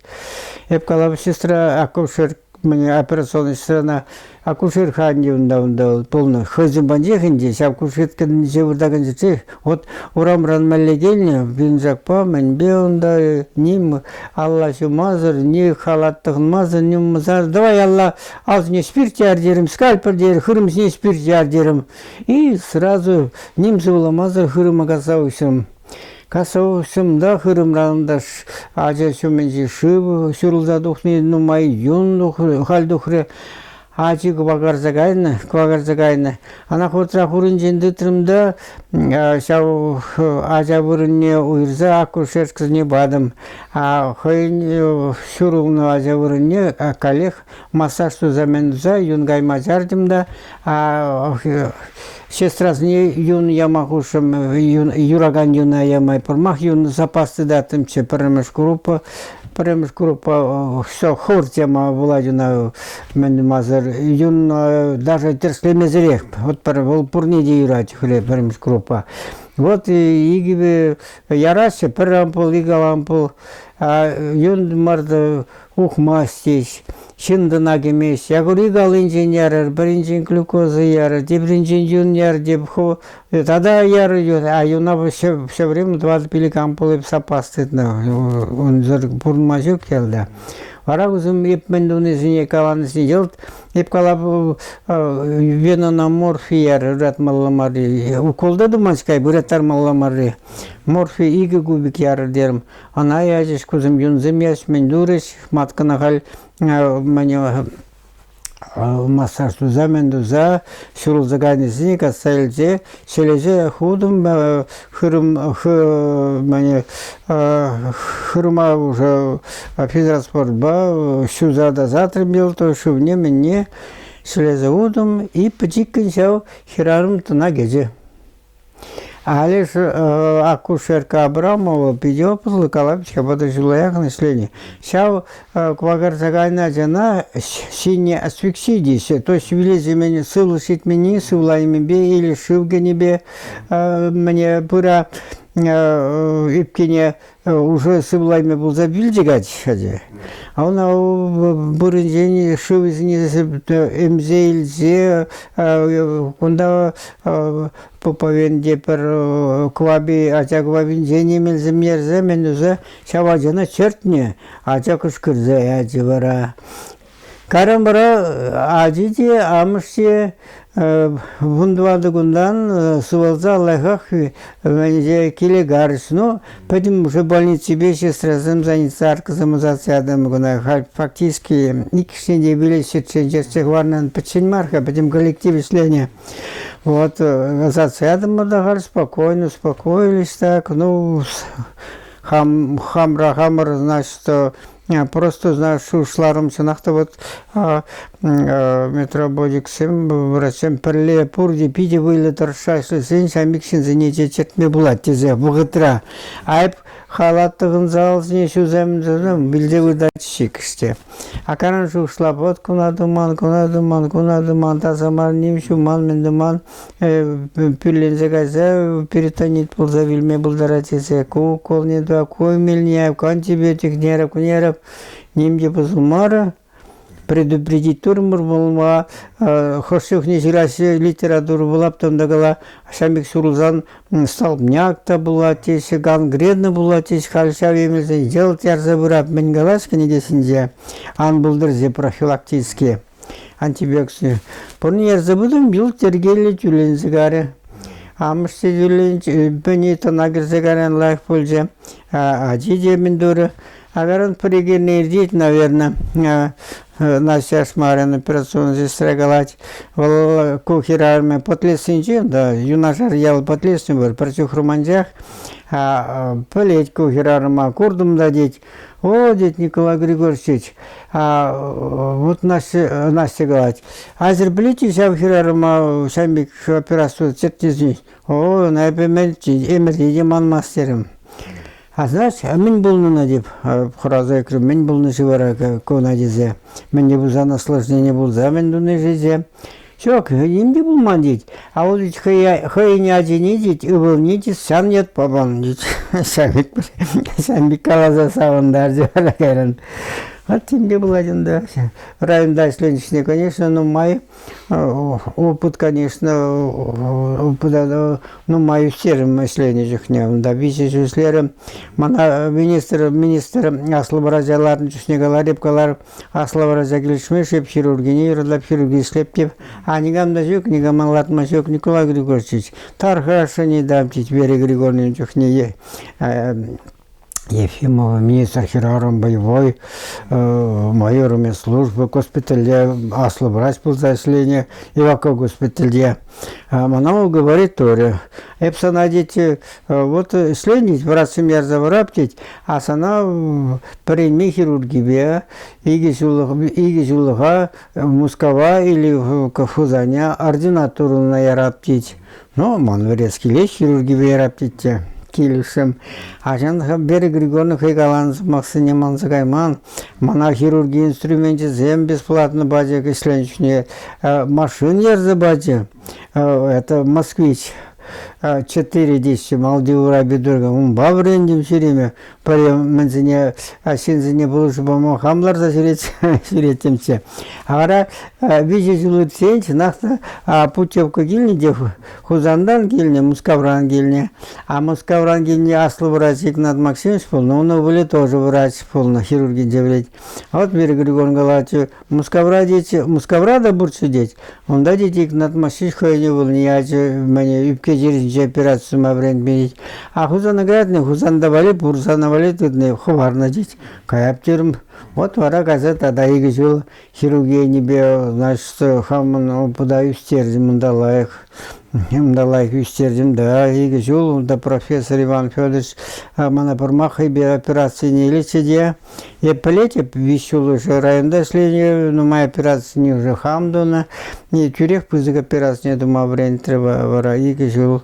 Эп калап, сестра акушер операционный сестрана акушер ханне унта унта пулнӑ. Хӑйсем патнех ӗнтӗ ҫав кушеткӑнче выртаканче вот урамран мӗнле килнӗ пиншакпа мӗнпе унта ним алла ҫумасӑр, ни халат тӑхӑнмасӑр, ним мӑсар. Давай алла алсине спирт яр терӗм, скальпель терӗм, хырӑм ҫине спирт яр терӗм. И сразу ним сывламасӑр хырӑма касса уҫрӑм. Касса та хырӑмран та ача ҫумӗнчи шыв ҫурӑлса тухни нумай юн халь тухрӗ. Ачи кӑвакарса кайнӑ, кӑвакарса кайнӑ. Ӑна хуртра хурӗнчен тытрӑм та ҫав ача вырӑнне уйӑрса акушеркӑсене патӑм. А хӑйӗн ҫурӑлнӑ ача вырӑнне каллех массаж туса мӗн туса юн кайма чартӑм та сестрасене юн яма хушрӑм, юн, юракан юна яма пӑрмах юн запас тытаттӑмччӗ пӗрремӗш группа. Пӗрремӗш группа все хӑвӑрт яма пулать ӑна мӗн тумасӑр. Юн даже тӗрӗслемесӗрех вот пӗр вӑл пурне те юрать хлеб пӗрремӗш группа. Вот икӗ яраҫҫӗ пӗр ампул, икӗ ампул. Юн мар ухмасть теҫ, ҫын тӑна кӗмест. Якур аллинчен ярӑр, пӗринчен глюкоза ярӑр, тепринчен юн яр теп, тата ярӑр юн. А юна все, все время 25 ампул эп саппас тытнӑ. Унсӑр пурӑнма ҫук ялта. Вара вӗсем эп мӗн тунисене каланисене йӑлт эп калап венӑна морфи яр ыратмалла марри. Укол та тумасть-ка ыраттармалла марри. Морфи 2 кубик ярӑр терӗм. Ӑна ячӗҫ, кусем юнсем ячӗҫ, мӗн турӗҫ. Маткӑна халь мӗн массаж туса, мӗн туса ҫурӑлса кайнисене касса илсе ҫӗлесе хутӑм, хырӑм мӗне хырӑма уже физраспортпа ҫуса тасатрӑм йӑлт шывне мӗнне ҫӗлесе хутӑм и пӗчӗккӗн ҫав хӗрарӑм тӑна кӗчӗ. Алеш акушерка Абрамова питӗ опытлӑ калав-ҫке вӑтӑр ҫула яхӑн ӗҫленӗ. Ҫав кӑвакарса кайнӑ ачана ҫине асфикси теҫҫӗ. То есть вилесемен сывлӑш ҫитменни сывлаймипе или шыв кӗнипе мӗне пыра ӳпкене уже сывлайми пулса вилчӗ каччӑ. А ӑна вырӑнсен шывӗсене ӗмсе илсе кунта Поповенте пӗр кӑвапи ача кӑвапинчен эмелсем ярса мӗн туса ҫав ачана чӗртнӗ. Ача кӑшкӑрса ячӗ вара. Кайран вара ачи те, амӑш те 14 кунтан сывалса лайӑхах киле карӗҫ. Ну, пӗтӗм уже больниципе сестрасем, санитаркӑсем ӑсатса ятӑм кӑна. Халь фактически иккӗшне те вилес ҫӗртсен чӗртсе хӑварнӑ пӗччен мар-ха, пӗтӗм коллектив ӗҫленӗ. Вот ӑсатса ятӑмӑр та халь спокойно, успокоились так. Ну, хам, хамра хамӑр, значит, Просто, знаешь, шухӑшларӑм, чӑнах та вот метроботиксем, врачсем пӗрле пурте питӗ вӑйлӑ тӑрӑшса ӗҫлесен ҫав пек ҫынсене те чӗртме пулать тесе вӑхӑтра. Айӑп халат тӑхӑнса алсине ҫусем вилсе выртать иккӗш А каран шухӑшлап, вот куна туман, куна туман, куна туман, таса мар, ним ҫуман, мӗн туман, пӳрленсе кайса перитонит пулса вилме пултарать тесе ку уколне туа, ку эмелне, ку антибиотикне, ку ним те пӑсӑлмарӗ. Предупредить турӑмӑр пулма, хӑш чухне ҫыраҫҫӗ литература вулап та кала, ҫав пек ҫурӑлсан столбняк та пулать теҫҫӗ, гангрена пулать теҫҫӗ, халь ҫав эмелсен йӑлт ярса пырать мӗн калас кӗнекесенче, ан пултӑр тесе профилактически. Антибиотиксене. Пурне ярса пытӑм, йӑлт йӗркеллӗ тӳленсе карӗ. Амӑш те тӳленчӗ, пӗни тӑна кӗрсе кайран лайӑх пулчӗ. Ачи те мӗн турӗ. А кайран пӗр-ик эрне иртет, наверное, Настя Ашмарин операционный сестра калать. Вӑл ку хӗрарӑмӗ Подлессинче, да, юнашар ял Подлесный пур, пӗр ҫухрӑм анчах. Пӗлет ку хӗрарӑма, куртӑм та тет. О, тет Николай Григорьевич, а, вот Настя, Настя калать, азер пӗлет-и ҫав хӗрарӑма ҫав пек операци чӗртнисен? О, ӑна эпӗ ӗмӗрте те манмасть терӗм. А знаешь, мӗн пулнӑ ӑна теп, хӑраса ӳкрӗм, мӗн пулнӑ-ши вара куна тесе, мӗн те пулсан осложнение пулса мӗн туни-ши тесе. Ҫук, ним те пулман тет. А вӑл тет хӑйӗн ачине тет, ывӑлне тет, сан ятпа панӑ тет. Ҫавӑн пек каласа савӑнтарчӗ вара кайран. Вот тем те пулать унта. Районта ӗҫленӗ чухне, конечно, нумай опыт, конечно, опыта нумай ӳстерӗм ӗҫленӗ чухне. Унта 3 ҫул ӗҫлерӗм. Мана министр, министр аслӑ врача ларнӑ чухне каларӗ, калар, Аслӑ врача килӗшме шеп хирургине юратап, хирурги ӗҫлеп теп. А никам та ҫук, никама лартма ҫук, Николай Григорьевич. Тархасшӑн там тет Вера Григорьевна чухне Ефимова, министр хӗрарӑм боевой, майор службы госпитальте аслӑ врач пулса ӗҫленӗ, Иваков госпитальте. Мана вӑл говорит турӗ. Эп сана, тет, вот ӗҫлен, тет, врачсем ярса парап, тет, а сана пӗренме хирургипе икӗ ҫуллӑха Мускава или Хусане ординатурӑна ярап тет. Ну, ман вӗрес килет хирургипе ярап тет те килӗшрӗм. Ачан Вера Григорьевна хӑй каланӑ сӑмахсене манса кайман. Мана хирурги инструменчӗсем бесплатно пачӗ ӗҫленӗ чухне. Машин ярса пачӗ. Это «Москвич» 4 теҫҫӗ, малти урапи турка. Унпа вӗрентӗм ҫӳреме. Пӗр мӗнсене ҫынсене пулӑшу пама хам ларса ҫӳреттӗмччӗ. А вара 3 ҫул иртсен чӑнах та путевка килнӗ те Хусантан килнӗ, Мускавран килнӗ. А Мускавран килнӗ аслӑ врач Игнат Максимович пулнӑ, ун ывӑлӗ тоже врач пулнӑ, хирургинче вӗрет. Вот Вера Григорьевна калатчӗ, Мускавра тет, Мускавра та пурччӗ тет. Унта тет Игнат Максимович хӑйӗн ывӑлне ячӗ, мӗне ӳпке чирӗнче операци тума вӗрентмен тет. А Хусана каятнӑ, Хусанта валли пур сана валли тытнӑ, хӑварнӑ тет. Каяп терӗм. Вот вара кайса тата 2 ҫул хирурги енӗпе, значит, хамӑн опыта ӳстертӗм унта лайӑх. Унта лайӑх ӳстертӗм да. 2 ҫул унта профессор Иван Федорович мана пӑрмах хӑйпе операцине илетчӗ те. Эп пӗлетӗп, 3 ҫул уже районта ӗҫленӗ, нумай операцине уже хам тунӑ. Тӳрех пысӑк операцине тума вӗрентрӗ вара 2 ҫул.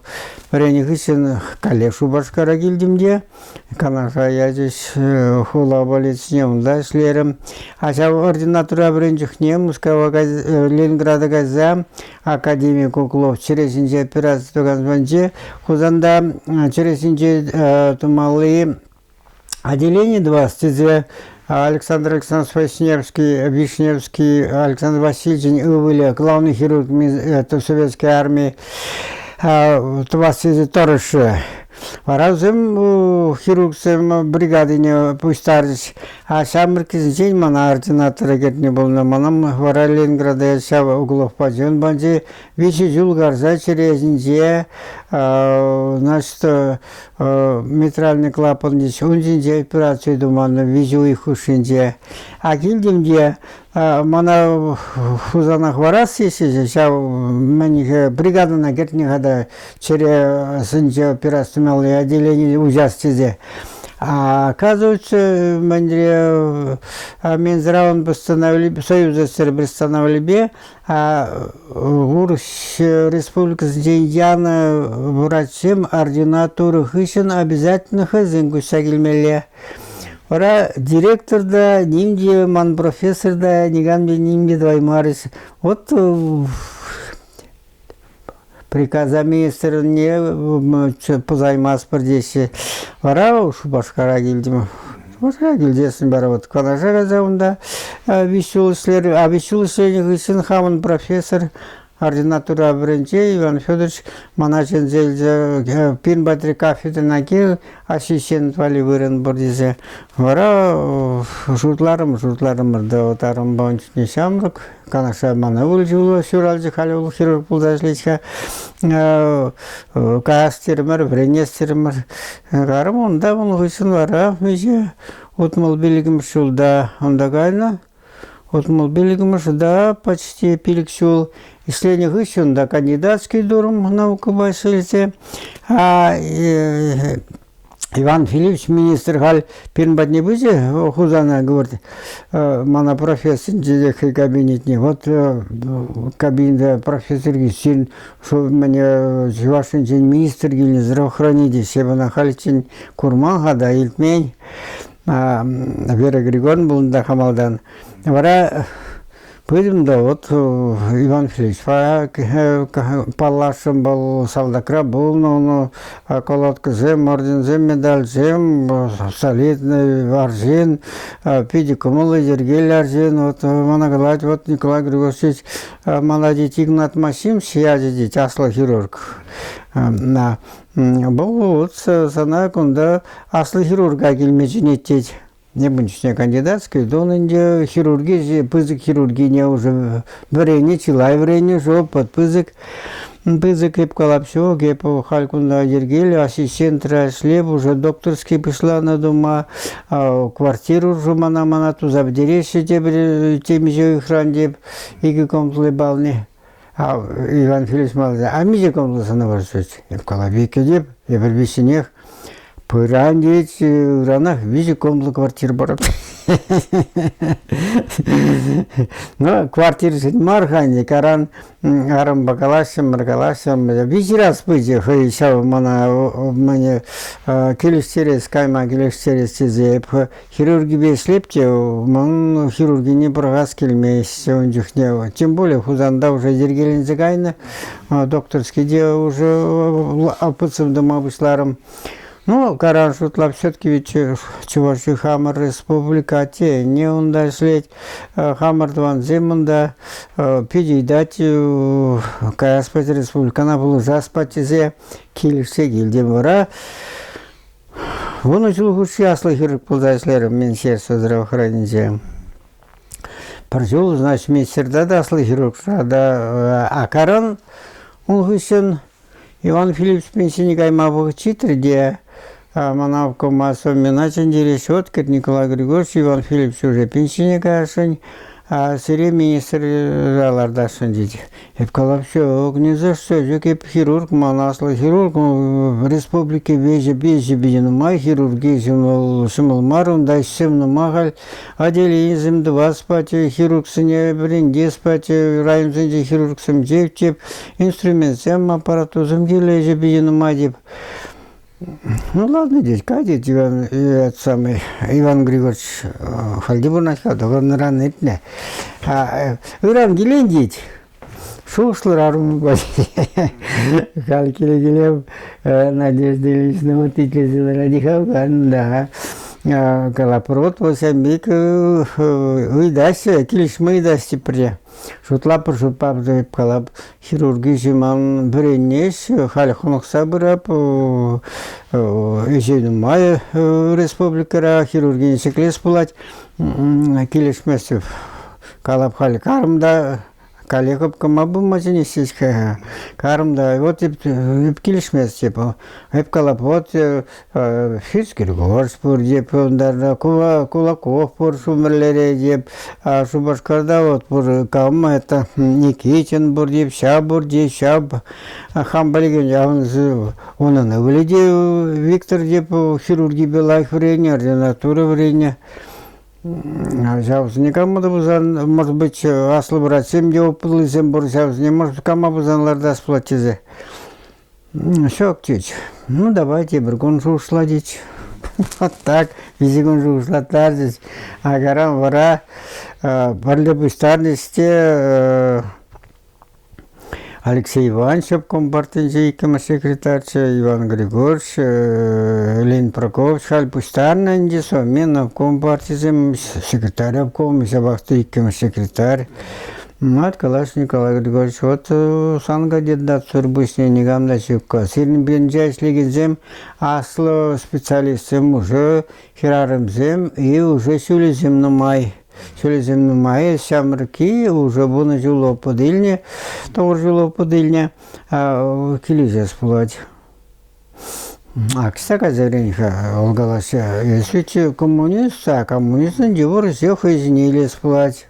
Вӗреннӗ хыҫҫӑн каллех Шупашкара килтӗм те Канаша ячӗҫ, хула больницине унта ӗҫлерӗм. А ҫав ординатура вӗреннӗ чухне Мускава Ленинграда кайса академик Углов чӗре ҫинче операци тӑвакансенче Хусанта чӗре ҫинче тумалли отделение тӑвас тесе Александр Александрович Вишневский, Вишневский Александр Васильевичӑн ывӑлӗ, главный хирург Советской армии тӑвас тесе тӑрӑшрӗ. Вара вӗсем хирургсем бригадине пуҫтарчӗҫ. А ҫамрӑккисенчен мана ординатора кӗртнӗ пулнӑ. Мана вара Ленинграда ҫав Угловпа Джон панчи 3 ҫул карса чӗресинче значит, митральный клапан ун ҫинче операци туман 3 уйӑх хушшинче. А килтӗм те мана Хусана хӑварас теҫҫӗ ҫав мӗн бригадӑна кӗртнӗ-ха та чӗре сӗнче операци тумалли отделени уҫас тесе. А оказывается, мӗнре Минздравӑн постановлени, Союз СССР постановленипе Урӑх республикӑсенчен янӑ врачсем ординатура хыҫҫӑн обязательно хӑйсен куҫса килмелле. Вара директор та, ним те, ман профессор та никам те ним те тӑваймарӗҫ. Вот приказа министрне пӑсаймастпӑр теҫҫӗ. Вара Шупашкара килтӗм. Шупашкара килсессӗн вара вот Канаша кайса унта 3 ҫул ӗҫлерӗм. А 3 ҫул ӗҫленӗ хыҫҫӑн хамӑн профессор ординатура вӗренче Иван Федорович мана чӗнсе илсе пирӗн патри кафедрӑна кил, ассистент валли вырӑн пур тесе. Вара шутларӑм, шутларӑмӑр та вот арӑмпа ун чухне ҫамрӑк. Канашра мана ывӑл ҫуралчӗ, халӗ вӑл хирург пулса ӗҫлет-ха. Каяс терӗмӗр, вӗренес терӗмӗр. Карӑм унта ун хыҫҫӑн вара миҫе 65-мӗш ҫулта унта кайнӑ. 65-мӗш да почти 5 ҫул ӗҫленӗ хыҫҫӑн та кандидатский турӑм наукӑпа ӗҫлесе. А Иван Филиппович министр халь пирӗн патне пычӗ Хусана, говорит, мана профессорӗнче хӑй кабинетне. Вот кабинета профессор сирӗн мӗне Чӑваш Енчен министр килнӗ здравоохранитель. Эп ӑна халиччен курман-ха та, илтмен. Вера Григорьевна пулнӑ та хамалтан. Вара Пытӑм та вот Иван Филипповичпа паллашрӑм, вӑл салтакра пулнӑ, ун колодкӑсем, орденсем, медальсем, солидный арҫын, питӗ кӑмӑллӑ, йӗркеллӗ арҫын. Вот мана калать, вот Николай Григорьевич молодец, Игнат Максимович ячӗ тет, аслӑ хирург. Вӑл вот сана кунта аслӑ хирурга килме чӗнет тет. Ун чухне кандидатский тунӑ ӗнтӗ хирурги, пысӑк хирургине уже вӗреннӗ, чылай вӗреннӗ, уже опыт пысӑк. Пысӑк эп калап ҫук, эп халь кунта йӗркеллӗ ассистентра ӗҫлеп, уже докторский пуҫланӑ тума, квартира уже мана мана туса пӗтереҫҫӗ тепӗр темиҫе уйӑхран теп, 2 комнатлӑ бални. Иван Филиппович малтан, а миҫе комната сана вӑрҫать? Эп калап, иккӗ теп, эпир виҫҫӗнех. Пыран тет, ыранах 3 комнатлӑ квартира парап. Ну, квартиршӗн мар-ха ӗнтӗ, каран арӑмпа калаҫрӑмӑр, калаҫрӑмӑр. 3 раз пычӗ хӑй ҫав мана мане килӗштерес, кайма килӗштерес тесе. Эп Хирургипе ӗҫлеп те ман хирургине пӑрахас килмест ун чухне. Тем более Хусанта уже йӗркеленсе кайнӑ, докторский те уже опытсем тума пуҫларӑм. Ну, каран шутлап все-таки ведь Чӑваш хамӑр республика атте-анне унта ӗҫлет, хамӑр тӑвансем унта питӗ ыйтать каяс пать республикӑна пулӑшас пать тесе килӗшсе килтӗм вара. 10 ҫул хушши аслӑ хирург пулса ӗҫлерӗм Министерство здравоохраненинче. Пӗр ҫул, значит, министрта та аслӑ хирургра та акаран ун хыҫҫӑн Иван Филиппович пенсине кайма вӑхӑт ҫитрӗ те мана обкома Совмина чӗнтереҫҫӗ. Вот, говорит, Николай Григорьевич, Иван Филиппович уже пенсине каясшӑн, сире министр лартасшӑн тет. Эп калап, ҫук, ни за что, ҫук, эп хирург, ман аслӑ хирург, республика веҫӗ питӗ нумай, хирурги ҫӑмӑл мар, унта ӗҫсем нумай халь. Отделенисем тӑвас пачӗ, хирургсене вӗрентес пачӗ, районсенче хирургсем теп, инструментсем, аппаратурӑсем кирлӗ питӗ нумай теп. Ну ладно, тет, кай тет Иван, этот самый, Иван Григорьевич, хальте пурӑнать-ха, тӑхӑннӑран иртнӗ. Ыран килен тет. Шухӑшлӑр арӑмпа. Халь киле-киле Надежда Ильинична вот итлесе ларать-ха, да. Калапӑр, вот вӗсем пек ыйтаҫҫӗ, килӗшме ыйтаҫҫӗ пӗрре. Шутлапӑр, шутлап, калап, хирурги ҫыман вӗренес, халь хӑнӑхса пырап, ӗҫе нумай республикӑра хирургине ҫӗклес пулать, килӗшместӗп. Калап халь карӑм та Каллех обкома пыма чӗнеҫҫӗ-ҫке. Карӑм та вот эп килӗшмест теп. Эп калап, вот Фиц Григорьевич пур теп, унта Кулаков пур Шумерлере теп, Шупашкарта вот пур кам это Никитин пур теп, ҫав пур теп, ҫав хам пӗлекен унӑн ывӑлӗ те Виктор теп хирургипе лайӑх вӗреннӗ, ординатура вӗреннӗ. Ҫавсене кама та пулсан, может быть, аслӑ братсем те опытлисем пур, ҫавсене, может, кама пулсан лартас пулать тесе. Ҫок тет. Ну, давай тепӗр кун шухӑшла тет. Вот так, виҫӗ кун шухӑшлаттарчӗҫ. Акаран вара пӗрле пуҫтарнӑҫ те Алексей Иванович обкомпартинче иккӗмӗш секретарьччӗ, Иван Григорьевич, Леонид Прокопович халь пуҫтарнӑ ӗнтӗ Совмин обкомпартисем, секретарь обком, ҫапах та иккӗмӗш секретарь. Вот калаҫ Николай Григорьевич, вот сан кандидатсӑр пуҫне никам та ҫукка. Сирӗн пирӗнче ӗҫлекенсем аслӑ специалистсем уже хӗрарӑмсем и уже ҫулӗсем нумай. Ҫулӗсем нумай, ҫамрӑкки уже 10 ҫул опыт илнӗ, 9 ҫул опыт илнӗ, килӗшес пулать. Акса кайса вӗрен-ха, вӑл калаҫҫӗ, если коммунист, а коммунистӑн йывӑр ӗҫе хӑйсене илес пулать.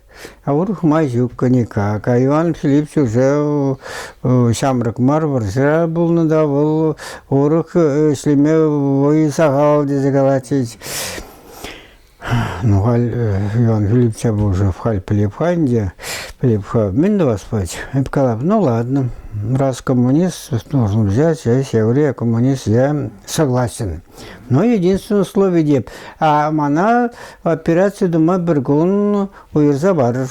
А урӑх май ҫуккӑ никак. А Иван Филиппович уже ҫамрӑк мар, вӑрҫӑра пулнӑ та вӑл урӑх ӗҫлеме вӑй сахал тесе калатчӗҫ. Ну, халь Иван Филипповича уже халь пӗлеп-ха ӗнтӗ. Пӗлеп-ха, мӗн тӑвас пулать? Эп калап, ну ладно, раз коммунист, нужно взять, я говорю, я коммунист, я согласен. Но единственное условие деп, а мана операци тума пӗр кун уйӑрса парӑр.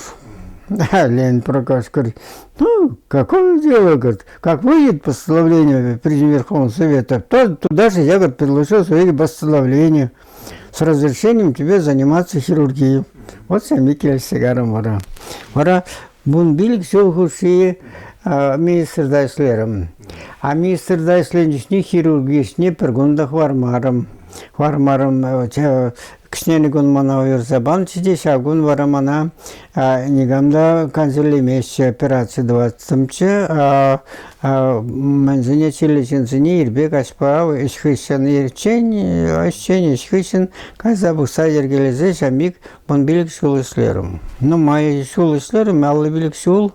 Леонид Прокофьевич говорит, ну, какое дело, говорит, как выйдет постановление Президента Верховного Совета, то туда же я, говорит, предложил свои постановления. С разрешением тебе заниматься хирургией. Вот сами килсе карӑм вара. Вара 15 ҫул хушши министрта ӗҫлерӗм. А министрта ӗҫленӗ чухне хирурги ӗҫне пӗр кун та хӑвармарӑм. Хӑвармарӑм. Кӗҫнерни кун мана уйӑрса панӑччӗ те ҫав кун вара мана никам та кансӗрлеместчӗ, операци тӑваттӑмччӗ. Мӗнсене чирлӗ ҫынсене ирпе каҫпа ӗҫ хыҫҫӑн ирччен, ӗҫчен ӗҫ хыҫҫӑн кайса пӑхса йӗркелесе ҫамик 15 ҫул ӗҫлерӗм. Нумай ҫул ӗҫлерӗм, 55 ҫул.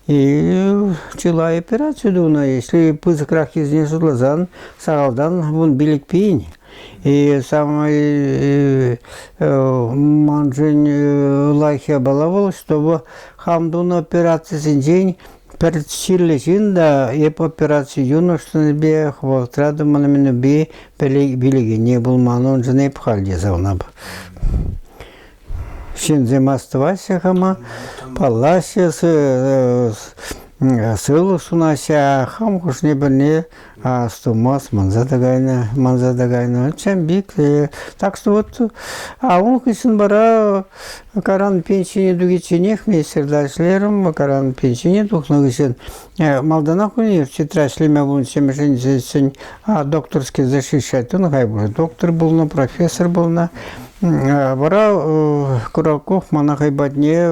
И чылай операци тунӑ. Если пысӑкраххисене шутласан, сахалтан 15 пин. И самый маншӑн лайӑх япала вӑл, чтобы хам тунӑ операцисенчен Пӗр чирлӗ ҫын та эп операци юнӑшнипе вӑхӑтра тӑманнипе пилекенни пулман, уншӑн эп халь те савӑнап. Ҫынсем астӑваҫҫӗ хама, паллаҫҫӗ. Сывлӑх сунаҫҫӗ, хам хушни-пӗрне астумас, манса та кайнӑ, манса та кайнӑ. Чем пек, так что вот, а ун хыҫҫӑн вара каран пенсине тухичченех министрта ӗҫлерӗм, каран пенсине тухнӑ хыҫҫӑн малтанах университетра ӗҫлеме пулнӑ докторский защищать тунӑ, хай доктор пулнӑ, профессор пулнӑ. Вара Кураков мана хӑй патне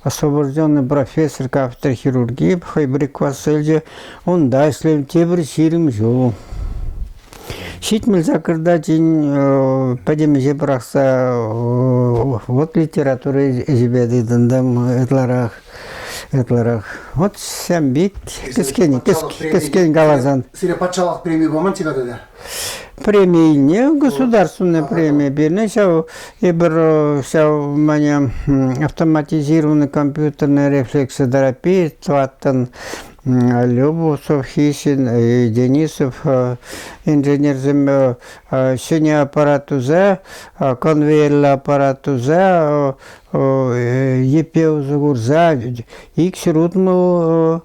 освобожденный профессор кафедра хирургии хӑй приказ илчӗ. Унта ӗҫлем тепӗр 20 ҫул. 78 тин пӗтӗм ӗҫе пӑрахса вот литература ӗҫӗпе тытӑнтӑм ытларах. Ытларах. Вот ҫам пек кӗскен, кӗскен каласан. Сире патшалӑх преми паман тата? Преми илнӗ, государственная премия бернӗ. Ҫав эпир ҫав мане автоматизированный компьютерная рефлексотерапия тӑваттӑн Любовцев, Хисин, Денисов инженерсем ҫӗнӗ аппарат туса, конвейерлӗ аппарат туса йӗппе усӑ курса 260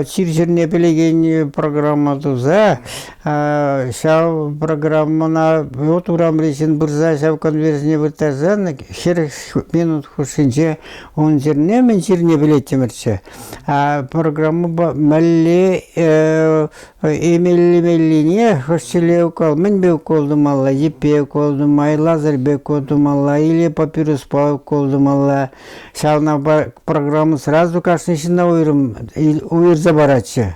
чир-чӗрне пӗлекен программа туса ҫав программӑна вот урамри ҫын пырса ҫав конверсине вырттарсан 40 минут хушшинче ун чирне мӗн чирне пӗлеттӗмӗрччӗ. Программӑпа мӗнле эмеллемеллине хӑш чӗле укол мӗнпе укол тумалла, йӗппе укол тума, лазерпе укол тумалла или папируспа укол тумалла. Ҫавна программа сразу кашни ҫынна уйрӑм уйӑрса паратчӗ.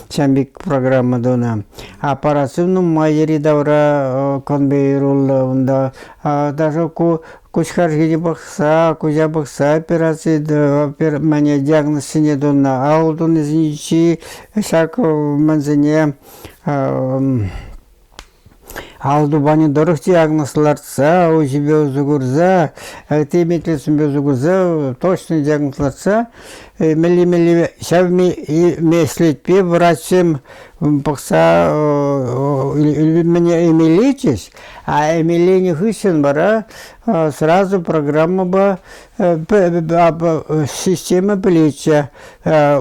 Ҫавӑн пек программа тунӑ. Аппаратсем нумай йӗри-тавра конвейер урлӑ унта. Даже ку куҫ харшине пӑхса, куҫа пӑхса операци мӗне диагнозсене тунӑ. Ал тунисенчи ҫак мӗнсене ал тупанӗ тӑрӑх диагноз лартса, уҫипе усӑ курса, теметлесемпе усӑ курса точно диагноз лартса мелли-мелли ҫав меслетпе врачсем пӑхса мӗне эмеллетчӗҫ. А эмелленӗ хыҫҫӑн вара сразу программӑпа система пӗлетчӗ.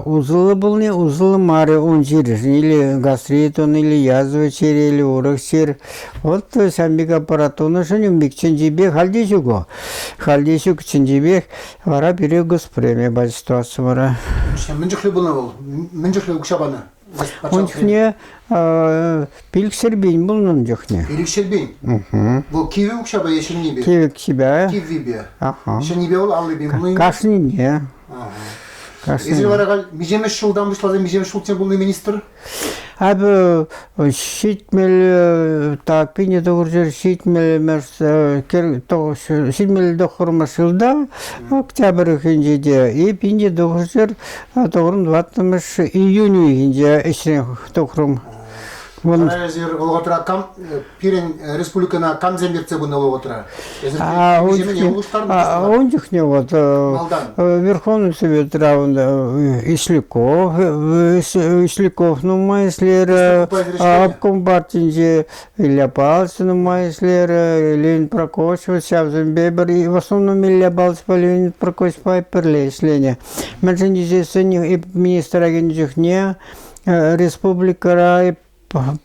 Усӑллӑ пулни усӑллӑ мар ун чирӗшӗн или гастрит ун, или язва чирӗ, или урӑх чир. Вот ҫавӑн пек аппарат тунӑшӑн ун пек чӗнчипе халь те ҫук. Халь те ҫук чӗнчипех вара пире госпремия пачӗ ситуаци вара. Мӗн чухлӗ пулнӑ вӑл? Мӗн чухлӗ укҫа панӑ? Ун чухне 500 пин пулнӑ ун чухне. 500 пин? Вӑл кивӗ укҫапа е ҫӗннипе? Кивӗ укҫипе. Киввипе. Ҫӗннипе вӑл 50 пин пулнӑ. Кашнине. Эсир вара халь миҫемӗш ҫултан пуҫласа миҫемӗш ҫулччен пулнӑ министр? Эпӗ 70 так 1970-мӗш 79-мӗш ҫулта октябрь уйӑхӗнче те и 1994-мӗш июнь уйӑхӗнче ӗҫрен тухрӑм. Вара эсир вӑхӑтра кам пирӗн республикӑна камсем ертсе пынӑ вӑхӑтра? Эсир ун чухне вот Верховный Советра Исляков, Исляков нумай ӗҫлерӗ, обком партинче Илья Павлович нумай ӗҫлерӗ, Леонид Прокофьевич ҫавсемпе пӗр, в основном Илья Павловичпа Леонид Прокофьевичпа пӗрле ӗҫленӗ. Мӗншӗн тесессӗн министра кӗнӗ чухне республикӑра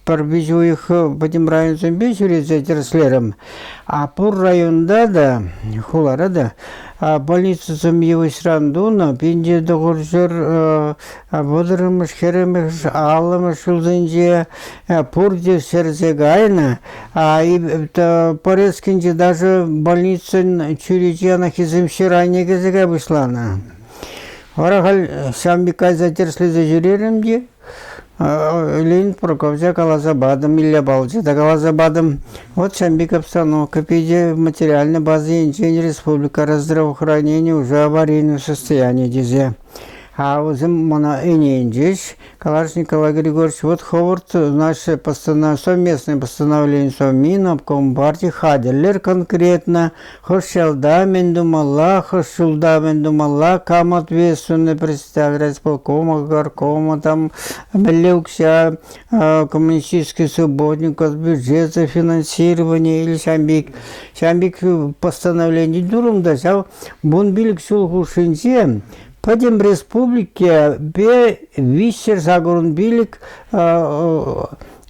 пӗр виҫ уйӑх пӗтӗм районсемпе ҫӳресе тӗрӗслерӗм. А пур районта та, хулара та больницӑсем йывӑҫран тунӑ 1930-мӗш, 40-мӗш, 50-мӗш ҫулсенче пурте ҫӗрсе кайнӑ. Порецкинче даже больницӑн чӳречи анахисем ҫӗр айне кӗрсе кая пуҫланӑ. Вара халь ҫавӑн пек кайса тӗрӗслесе ҫӳрерӗм те Леонид Прокопьевича каласа патӑм, Илья Павловича та каласа патӑм. Вот ҫавӑн пек обстановка питӗ материальной база енчен республикӑра здравоохранение уже аварийное состояние тесе. А вӗсем мана ӗненчӗҫ. Каларӗҫ Николай Григорьевич, вот хӑвӑрт наше совместное постановление Совмин, обком партии хатӗрлер конкретно, хӑш ялта мӗн тумалла, хӑш ҫулта мӗн тумалла, кам ответственный председатель райисполкома, горкома, там, мӗнле укҫа, коммунистический субботник, бюджета финансирование или ҫавӑн пек, ҫавӑн пек постановлени турӑм та ҫав 15 ҫул хушшинче. Пӗтӗм республикипе 385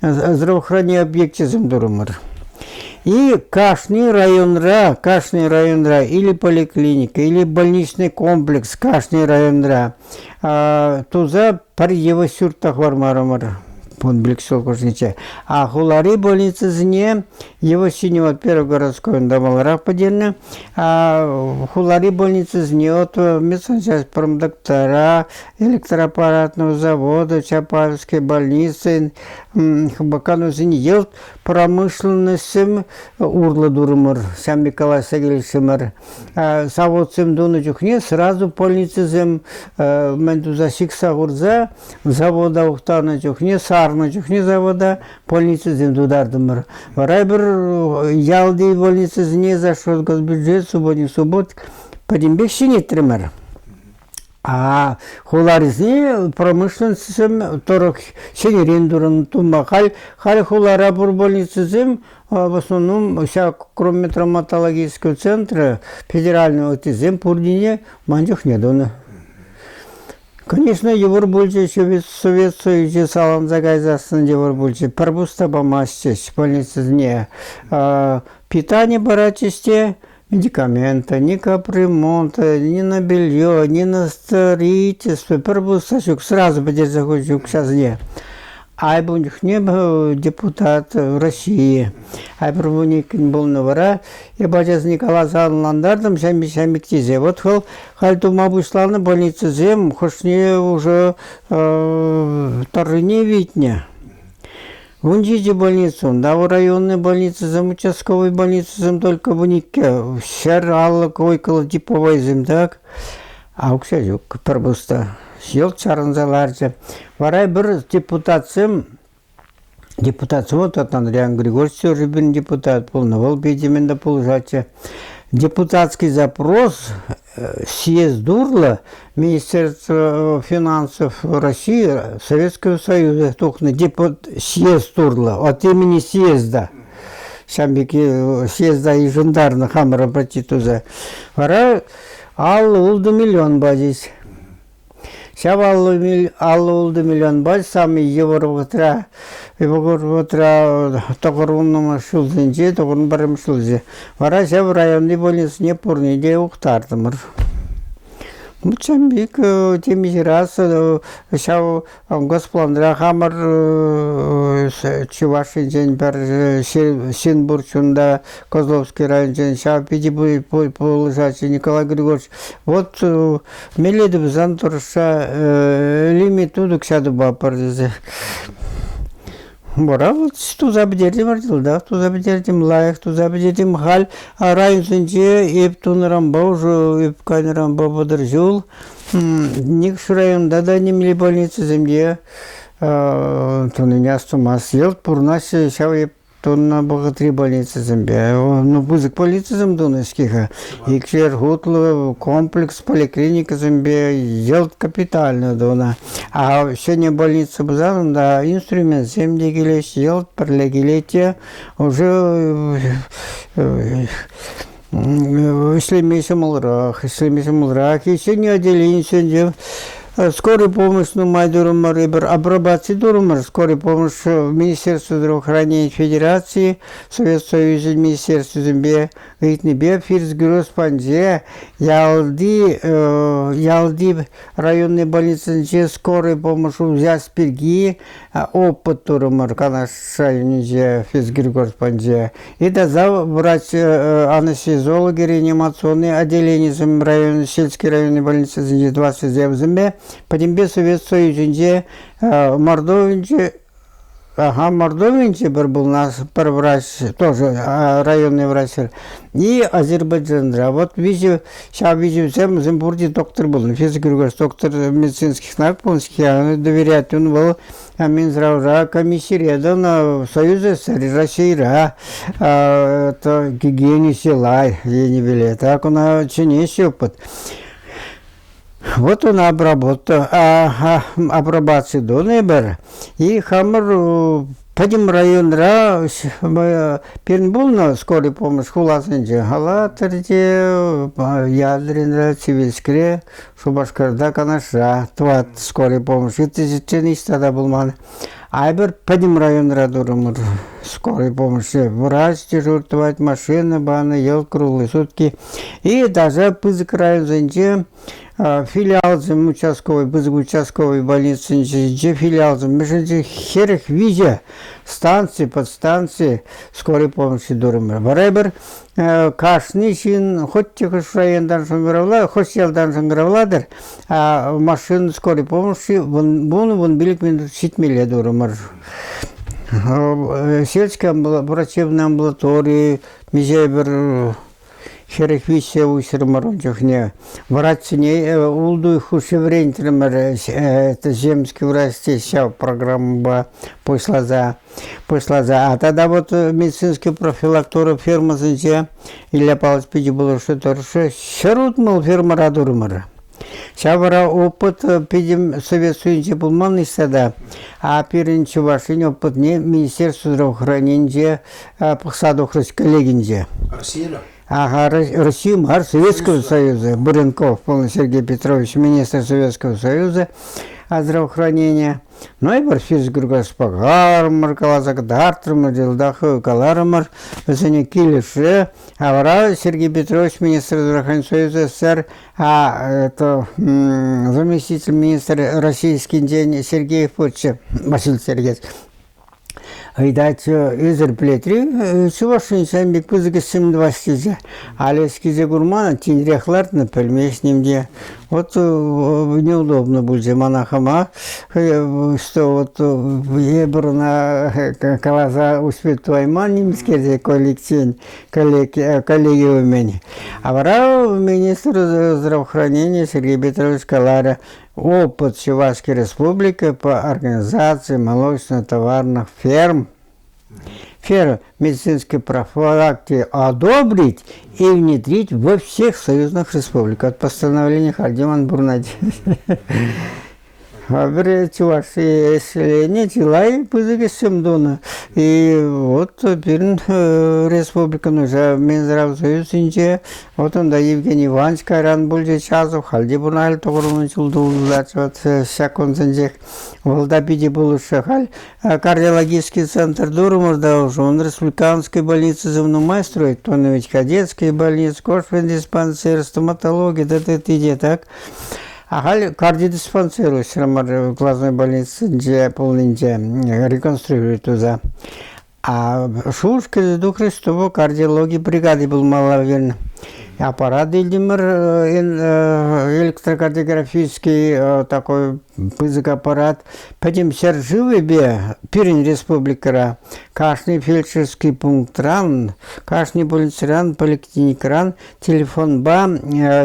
здравоохранение объекчӗсем турӑмӑр. И кашни районра, кашни районра или поликлиника, или больничный комплекс кашни районра туса пӗр йывӑҫ ҫурт та хӑвармарӑмӑр пунпилӗк ҫул хушшинче. А хулари больницӑсене йывӑҫ ҫине вот Первый городской унта маларах пӗтернӗ. А хулари больницӑсене вот медсанчасть промдоктора, электроаппаратного завода, Чапаевской больницы, ХБК-нусене йӑлт промышленноҫсем урлӑ турӑмӑр, ҫам пек калаҫса килӗшрӗмӗр. Заводсем тунӑ чухне сразу больницӑсем мӗн туса ҫыхса хурса завода ухтарнӑ чухне, сарнӑ чухне завода больницӑсем тутартӑмӑр. Вара эпир ялти больницӑсене за счет госбюджет субботник суббот пӗтӗмпех ҫӗнетрӗмӗр. А хуларисене промышленностьсем тӑрӑх ҫӗнӗрен тума. Халь, халь хулара пур больницӑсем в основном ҫак кроме травматологического центра федерального ыттисем пуррине ман чухне тунӑ. Конечно, йывӑр пулчӗ Совет Союзӗ саланса кайсассӑн йывӑр пулчӗ. Пӗр пус та памастчӗҫ больницӑсене. Питани паратчӗҫ те, медикамента, ни капремонта, ни на белье, ни на строительство пӗр пусса ҫук, сразу пӗтерсе хучӗ укҫасене. Ай ун чухне депутат России. Ай пӗр вуниккӗн пулнӑ вара эп ачасене каласа ӑнлантартӑм ҫамик тесе. Вот вӑл халь тума пуҫланӑ больницӑсем хӑшне уже тӑррине витнӗ. 17 больница, унта районный больницӑсем, участковый больницӑсем только 12. 150 койкӑллӑ типовойсем так. А укҫа ҫук, пӗр пуста. Йӑлт чарӑнса ларчӗ. Вара пӗр депутатсем, депутатсем вот Андрей Григорьевич тоже пирӗн депутат пулнӑ, вӑл питӗ мӗн те пулӑшатчӗ. Депутатский запрос съезд урлӑ Министерство финансов России Советского Союза тухнӑ съезд урлӑ, от имени съезда. Ҫавӑн пек съезда йышӑнтарнӑ хамӑр туса. Вара 56 миллион пачӗҫ. Ҫав 56 миллионпа самый йывӑр вӑхӑтра, йывӑр вӑхӑтра 90-мӗш ҫулсенче, 91-мӗш ҫулсенче вара ҫав районти больницӑне пурне те ухтартӑмӑр. Ҫавӑн пек темиҫе раз ҫав Госпланра хамӑр Чӑваш Енчен пӗр ҫын пур чунта Козловский районӗнчен ҫав питӗ пулӑшатчӗ Николай Григорьевич. Вот меллетӗп сан тӑрӑшса лимит тутӑк ҫатӑпа тесе. Вара вот туса пӗтертӗмӗр йӑлтах туса пӗтертӗм, лайӑх туса пӗтертӗм. Халь районсенче эп тунӑранпа уже эп кайнӑранпа 30 ҫул Нихӑш районта та нимле больницӑсемпе тунине астумасть. Йӑлт пурӑнаҫҫӗ ҫав эп тунӑ вӑхӑтри больницӑсемпе. Ну, пысӑк больницӑсем тунӑ-ҫке-ха. Икшер хутлӑ комплекс поликлиникӑсемпе йӑлт капитально тунӑ. А ҫӗнӗ больница пулсан унта инструментсем те килеҫҫӗ, йӑлт пӗрле килет те уже ӗҫлеме ҫӑмӑлрах, ӗҫлеме ҫӑмӑлрах. И ҫӗнӗ отделенисенче скорый помощь нумай турӑмӑр, эпир апробаци турӑмӑр. Скорый помощь Министерство здравоохранения Федерации, Совет Союзӗн министерствисемпе ыйтнипе Фирсгросс панче ялти ялти районный больницинче скорый помощь уҫас пирки опыт турӑмӑр Канаш районӗнче Физгиргорс панче. И тата врач анестезиологи реанимационный отделенисем район сельский районный больницӑсенче тӑвассисемпе пӗтӗмпе Совет Союзӗнче Мордовинче Ага, Мордовинче пӗр пулнӑ пӗр врач, тоже районный врач. И Азербайджанра. Вот виҫӗ, ҫав виҫӗсем, вӗсем пурте доктор пулнӑ. Физик доктор медицинских наук пулнӑ, доверять он вӑл Минздравра комиссире тӑнӑ, Союз СССР, Российра это гигиене села енӗпеле. Так ӑна чӗнеҫҫӗ опыт. Вот она обработка, апробаци тунӑ эпир. И хамӑр. Пӗтӗм районра пирӗн пулнӑ скорый помощь хуласенче Алатырьте, Ядринре, Цивильскре, Шупашкарта, Канашра тӑват скорый помощь. Ыттисенчен ниҫта та пулман. А эпир пӗтӗм районра турӑмӑр скорый помощь. Врач дежур тӑвать, машина панӑ, йӑл круглые сутки. И даже пысӑк районсенче филиалсем участковый, пысӑк участковый больницинче филиалсем мӗншӗн 43 станци, подстанци скорой помощи турӑмӑр. Вара эпир кашни ҫын хоть те хӑш районтан шӑнкӑравла, хӑш ялтан шӑнкӑравлатӑр, машина скорой помощи 10-15 минут ҫитмелле турӑмӑр. Сельская врачебная амбулатория миҫе пӗр 43 уҫрӑмӑр ун чухне. Врачсене ултӑ хушши вӗрентрӗмӗр земский врач ҫав программӑпа пуҫласа. Пуҫласа. А тата вот медицинский профилактура фирмӑсенче Илья Павлович питӗ пулӑшрӗ, тӑрӑшрӗ. 160 фирмӑра турӑмӑр. Ҫав вара опыт питӗ Совет Союзӗнче пулман ниҫта та. А пирӗн Чӑваш Ен опытне Министерство здравоохраненинче пӑхса тухрӗҫ коллегинче. Россияра? Ага, Россия мар, Советского Союза. Буренков был Сергей Петрович, министр Советского Союза здравоохранения. Ну и бір физгургаспа каласа кӑтартрӑмӑр, йӑлтах каларӑмӑр. Вӗсене килӗшрӗ. А вара Сергей Петрович, министр здравоохранения Союза СССР, а это заместитель министра российскинчен Сергеев пулчӗ, Василий Сергеевич. Ыйтать, ӳсӗр пӗлетри чӑваш ҫынсем пек пысӑк ӗҫсем тӑвас тесе. Алӗ килсе курман, тинрех лартнӑ, пӗлмест ним те. Вот неудобно пулчӗ мана хама, что вот эпир ӑна каласа успеть тӑвайман нимскерте коллективӗн коллегиумӗн. А вара министр здравоохранения Сергей Петрович каларӗ, Опыт Чувашской Республики по организации молочно-товарных ферм ферм медицинской профилактики одобрить и внедрить во всех союзных республиках. От постановления Хальдиман Бурнати. Пӗр чӑваш ӗҫленӗ чылай пысӑк ӗҫсем тунӑ. И вот пирӗн республикӑн уже Минздравсоюзӗнче Вот унта Евгений Иванович кайран пулчӗ Часов, халь те пурӑнать 90 ҫул тултарчӗ вот ҫак кунсенчех. Вӑл та питӗ пулӑшрӗ. Халь кардиологический центр турӑмӑр та уже, он республиканской больницӑсем нумай строит, тунӑ ведь детская больница, кожный диспансер, стоматология, т.д. т.д. так. А халь кардиодиспансер уҫрӑмӑр глазной больницинче пулнинче реконструировать туса. А шухӑш кӗрсе тухрӗ, что кардиологи бригади пулмалла вӗсен. Аппарат илтӗмӗр электрокардиографический такой пысӑк аппарат. Пӗтӗм ҫӗршывӗпе пирӗн республикӑра кашни фельдшерский пунктран, кашни больницӑран, поликлиникӑран телефонпа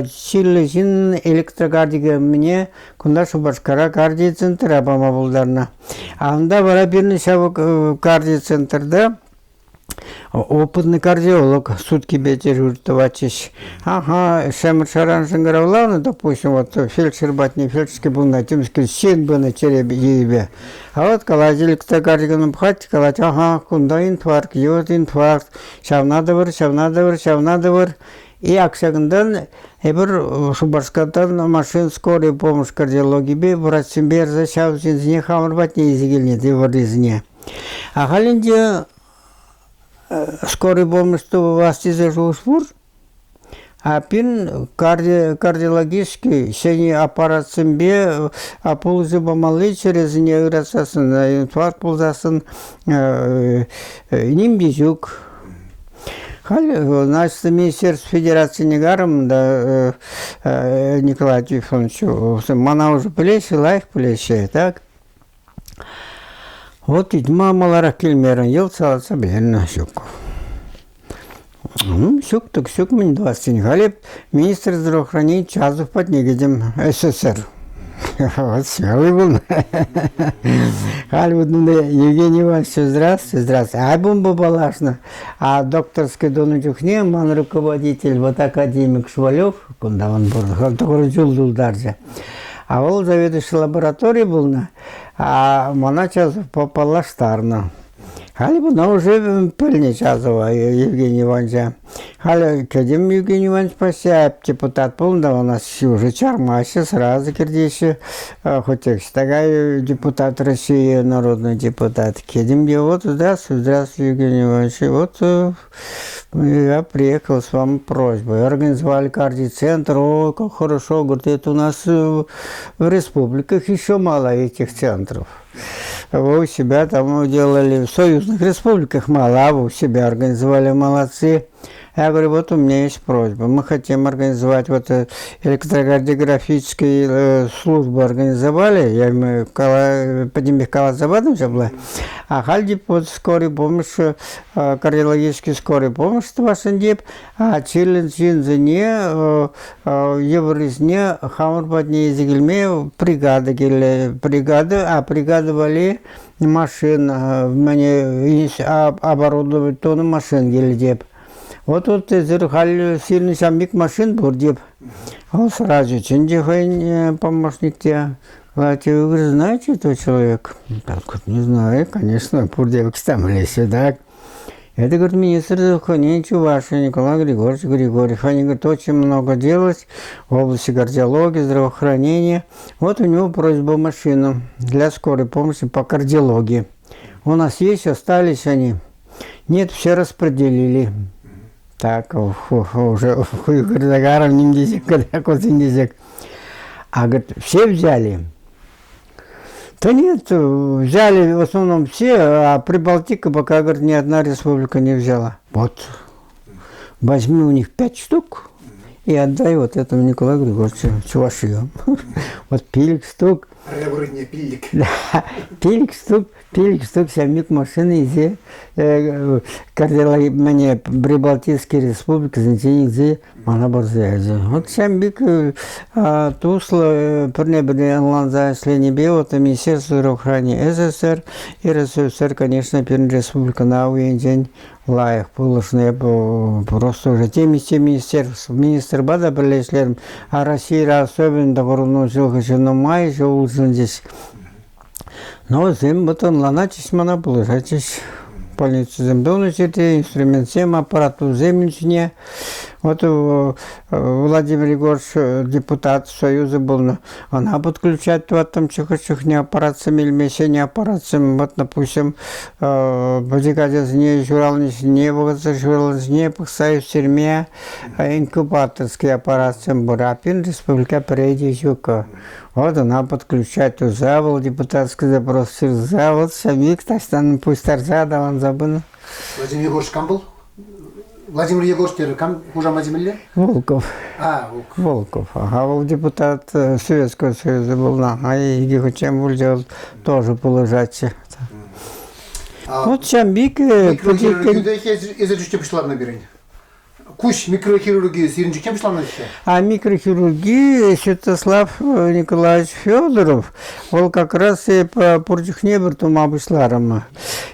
чирлӗ ҫын электрокардиограммине кунта Шупашкара кардиоцентра пама пултарнӑ. А унта вара пирӗн ҫав кардиоцентрта опытный кардиолог суткипе дежур тӑватчӗҫ. Ага, Шемӗршаран шӑнкӑравланӑ, допустим, вот фельдшер патне фельдшерский пулнӑ, темскер ҫын пынӑ чӗре йӗпе. А вот калать, электрокардиограмма пӑхать, калать, ага, кунта инфаркт, йод инфаркт, ҫавна тӑвӑр, ҫавна тӑвӑр, ҫавна тӑвӑр. И ак ҫакӑнтан эпир Шупашкартан машин скорой помощь кардиологипе врачсемпе ярса ҫав ҫынсене хамӑр патне илсе килнӗ йывӑррисене. А халь ӗнтӗ скорой помощь тӑвас тесе шухӑш пур. А пирӗн кардиологический ҫӗнӗ аппаратсемпе пулӑшу памалли чӗресене ыратсассӑн, инфаркт пулсассӑн ним те ҫук. Халь значит, Министерство Федерацине карӑм да Николай Трифонович мана уже пӗлеҫҫӗ, лайӑх пӗлеҫҫӗ, так? Вот ма маларах килмерӗн, йӑлт салатса пӗтернӗ ҫук. Ну, ҫук тӑк ҫук мӗн тӑвас тен. Халь министр здравоохранения Чазов патне кӗтӗм СССР. Вот смелый был. Халь вот Евгений Иванович, здравствуйте, здравствуйте. А бомба балашна. А докторской тунӑ чухне ман руководитель, вот академик Швалев, кунта он пур, тӑхӑр ҫул тултарчӗ. А вӑл заведующий лаборатории пулнӑ, а мана Чазовпа паллаштарнӑ. Халь куна уже пӗлнӗ Часова Евгений Ивановича. Халь кӗтӗм Евгений Иванович паҫҫа депутат пулнӑ та у нас уже чармаҫҫӗ, сразу кӗртеҫҫӗ. Хоть такая депутат России, народный депутат. Кӗтӗм те вот здравствуй, здравствуй, Евгений Иванович. Вот я приехал с вами просьбой. Организовали кардиоцентр, о, как хорошо, говорит, это у нас в республиках еще мало этих центров. Вы у себя там делали, в союзных республиках мало, а вы у себя организовали, молодцы. Я говорю, вот у меня есть просьба. Мы хотим организовать вот электрокардиографическую службу организовали. Я мы пӗтӗмпех каласа патӑм ҫапла. А халь тип вот скорый помощь, кардиологический скорый помощь тӑвасшӑн тип, а чирлӗ ҫынсене йывӑррисене хамӑр патне илсе килме бригада кирлӗ. Бригада, а бригада валли машин, мӗне оборудовать тунӑ машин кирлӗ теп. Вот вот эсир халь сирӗн ҫав пек машин пур теп. Вӑл сразу чӗнчӗ хӑйӗн помощник те. Вы знаете этого человека? Так, не знаю, конечно, пурте пӗлеҫҫӗ, так. Это, говорит, министр здравоохранения Чувашии Николай Григорьевич Григорьев. Они, говорит, очень много делают в области кардиологии, здравоохранения. Вот у него просьба машину для скорой помощи по кардиологии. У нас есть, остались они. Нет, все распределили. Так, уже хуй десек. А, говорит, все взяли? Да нет, взяли в основном все, а Прибалтика пока, говорит, ни одна республика не взяла. Вот, возьми у них 5 штук и отдай вот этому Николаю Григорьевичу Чувашию. Вот пилӗк штук. Пилӗк. Да, пилӗк штук ҫав машина илсе кардиологи мӗне Прибалтийский республикӑсенчен илсе мана парса ячӗ. Вот ҫав пек туслӑ пӗрне-пӗрне ӑнланса ӗҫленипе вот Министерство здравоохранения СССР и РСФСР, конечно, пирӗн республикӑна ку енчен лайӑх пулӑшнӑ. Эпӗ просто уже темиҫе министерство министрпа та пӗрле ӗҫлерӗм. А Российӑра особенно тӑхӑрвунӑ ҫул хыҫҫӑн нумай ҫул улшӑнчӗҫ. Но вӗсем вот ӑнланатчӗҫ мана, пулӑшатчӗҫ. Больницӑсем тунӑ ҫӗрте инструментсем, аппаратурӑсем ҫине. Вот Владимир Егорович депутат Союза пулнӑ. Ӑна подключать тӑваттӑмччӗ хӑш чухне аппаратсем илме, ҫӗнӗ аппаратсем. Вот, допустим, пӗчӗк ачасене ҫуралнисене, вӑхӑтсӑр ҫуралнисене пӑхса ӳстерме инкубаторский аппаратсем пур. А пирӗн республика пӗрре те ҫук. Вот ӑна подключать туса вӑл депутатский запрос ҫырса вот ҫав таҫтан пуҫтарса аталанса пынӑ. Владимир Егорович кам был? Владимир Егорович терӗ, кам хушамачӗ мӗнле? Волков. А, Волков. Волков. Ага, вӑл депутат Советского Союза пулнӑ. А икӗ хутчен пулчӗ, вӑл тоже пулӑшатчӗ. Вот ҫав пек Микрохирургиде эсир чухне пуҫланнӑ пирӗн. Куҫ микрохирургийӗ сирӗн чухне пуҫланнӑ-ҫке? А микрохирурги Святослав Николаевич Федоров, вӑл как раз эп пур чухне пӗр тума пуҫларӑм.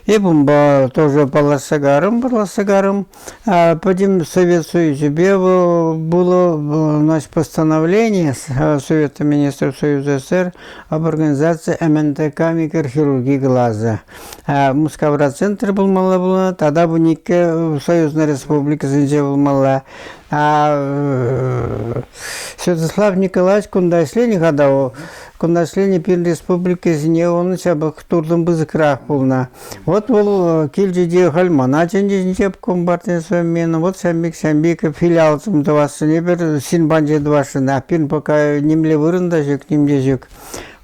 Эп унпа тоже паллашса карӑм, паллашса карӑм. Пӗтӗм Совет Союзӗпе было значит, постановление Совета Министров Союза СССР об организации МНТК микрохирургии глаза. Мускавра центр пулмалла пулнӑ, тата вуниккӗ Союзная республикӑсенче пулмалла. А Святослав Николаевич кунта ӗҫленӗ-ха та, кунта ӗҫленӗ пирӗн республикӑсене унӑн ҫапах туртӑм пысӑкрах пулнӑ. Вот вӑл килчӗ те халь мана чӗнчӗ Компартин Совмин, вот ҫамбик ҫамбик филиалсем тӑвасшӑн, эпир ҫын панчи тӑвасшӑн, а пирӗн пока нимле вырӑн та ҫук, ним те ҫук.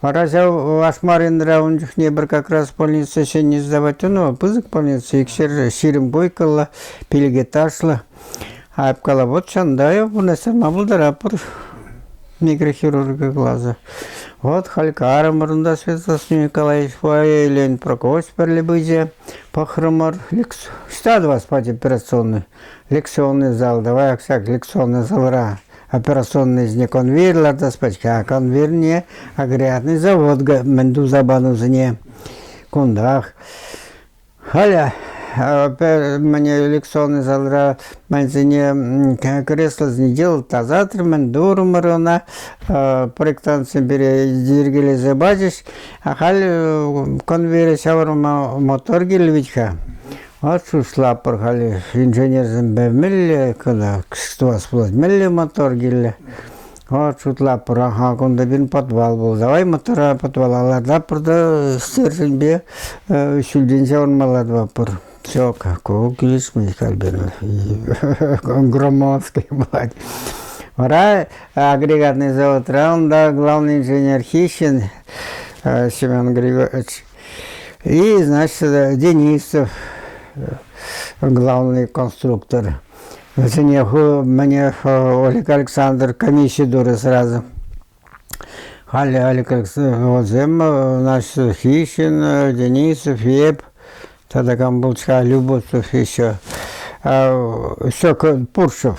Вара ҫав Ашмаринра ун чухне пӗр как раз больница ҫӗнни сдавать тунӑ, пысӑк больница, икшер 20 койкӑллӑ, пилӗк этажлӑ. А кала, вот ҫанта вырнаҫтарма пултаратпӑр микрохирурги класӗ. Вот халь карӑмӑр унта Святослав Николаевичпа Леонид Прокофьевич пӗрле пычӗ. Пӑхрӑмӑр. Ӑҫта тӑвас пать операционный? Лекционный зал. Давай ҫак лекционный залра операционный ӗҫне конвейер лартас пать-ха. Конвейерне агрегатный завод мӗн туса панӑсене кунтах. Халӗ мӗне лекционный залра мӗнсене креслосене делал тасатрӑм, турӑмӑр ӑна, проектантсем пире йӗркелесе пачӗҫ. А халь конвейере ҫавӑрма мотор кирлӗ вӗт-ха. Вот шутлапӑр халӗ инженерсемпе мӗнле кӑна тӑвас пулать, мӗнле мотор кирлӗ. Вот шутлапӑр, аха, кунта пирӗн подвал пул. Давай мотора подвала лартатпӑр та стерженьпе ҫӳлтен ҫаврӑнмалла тӑватпӑр. Все, ку килӗшмест халь пирӗн. Громоздкий пулать. Вара агрегатный заводра унта главный инженер Хищин Семен Григорьевич и, значит, Денисов, главный конструктор. Вӗсене мӗне Олег Александр комисси турӗ сразу. Халӗ Олег Александровсем, значит, Хищин, Денисов, Еп, тата кам пулчӗ-ха, Любовцев еще. Все, Пуршев,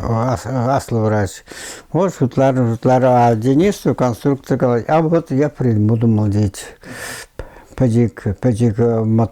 аслӑ врач. Вот шутларӑм, шутларӑм, а Денисов конструктор калать, а вот я придумал, тет. Пӗчӗк, пӗчӗк.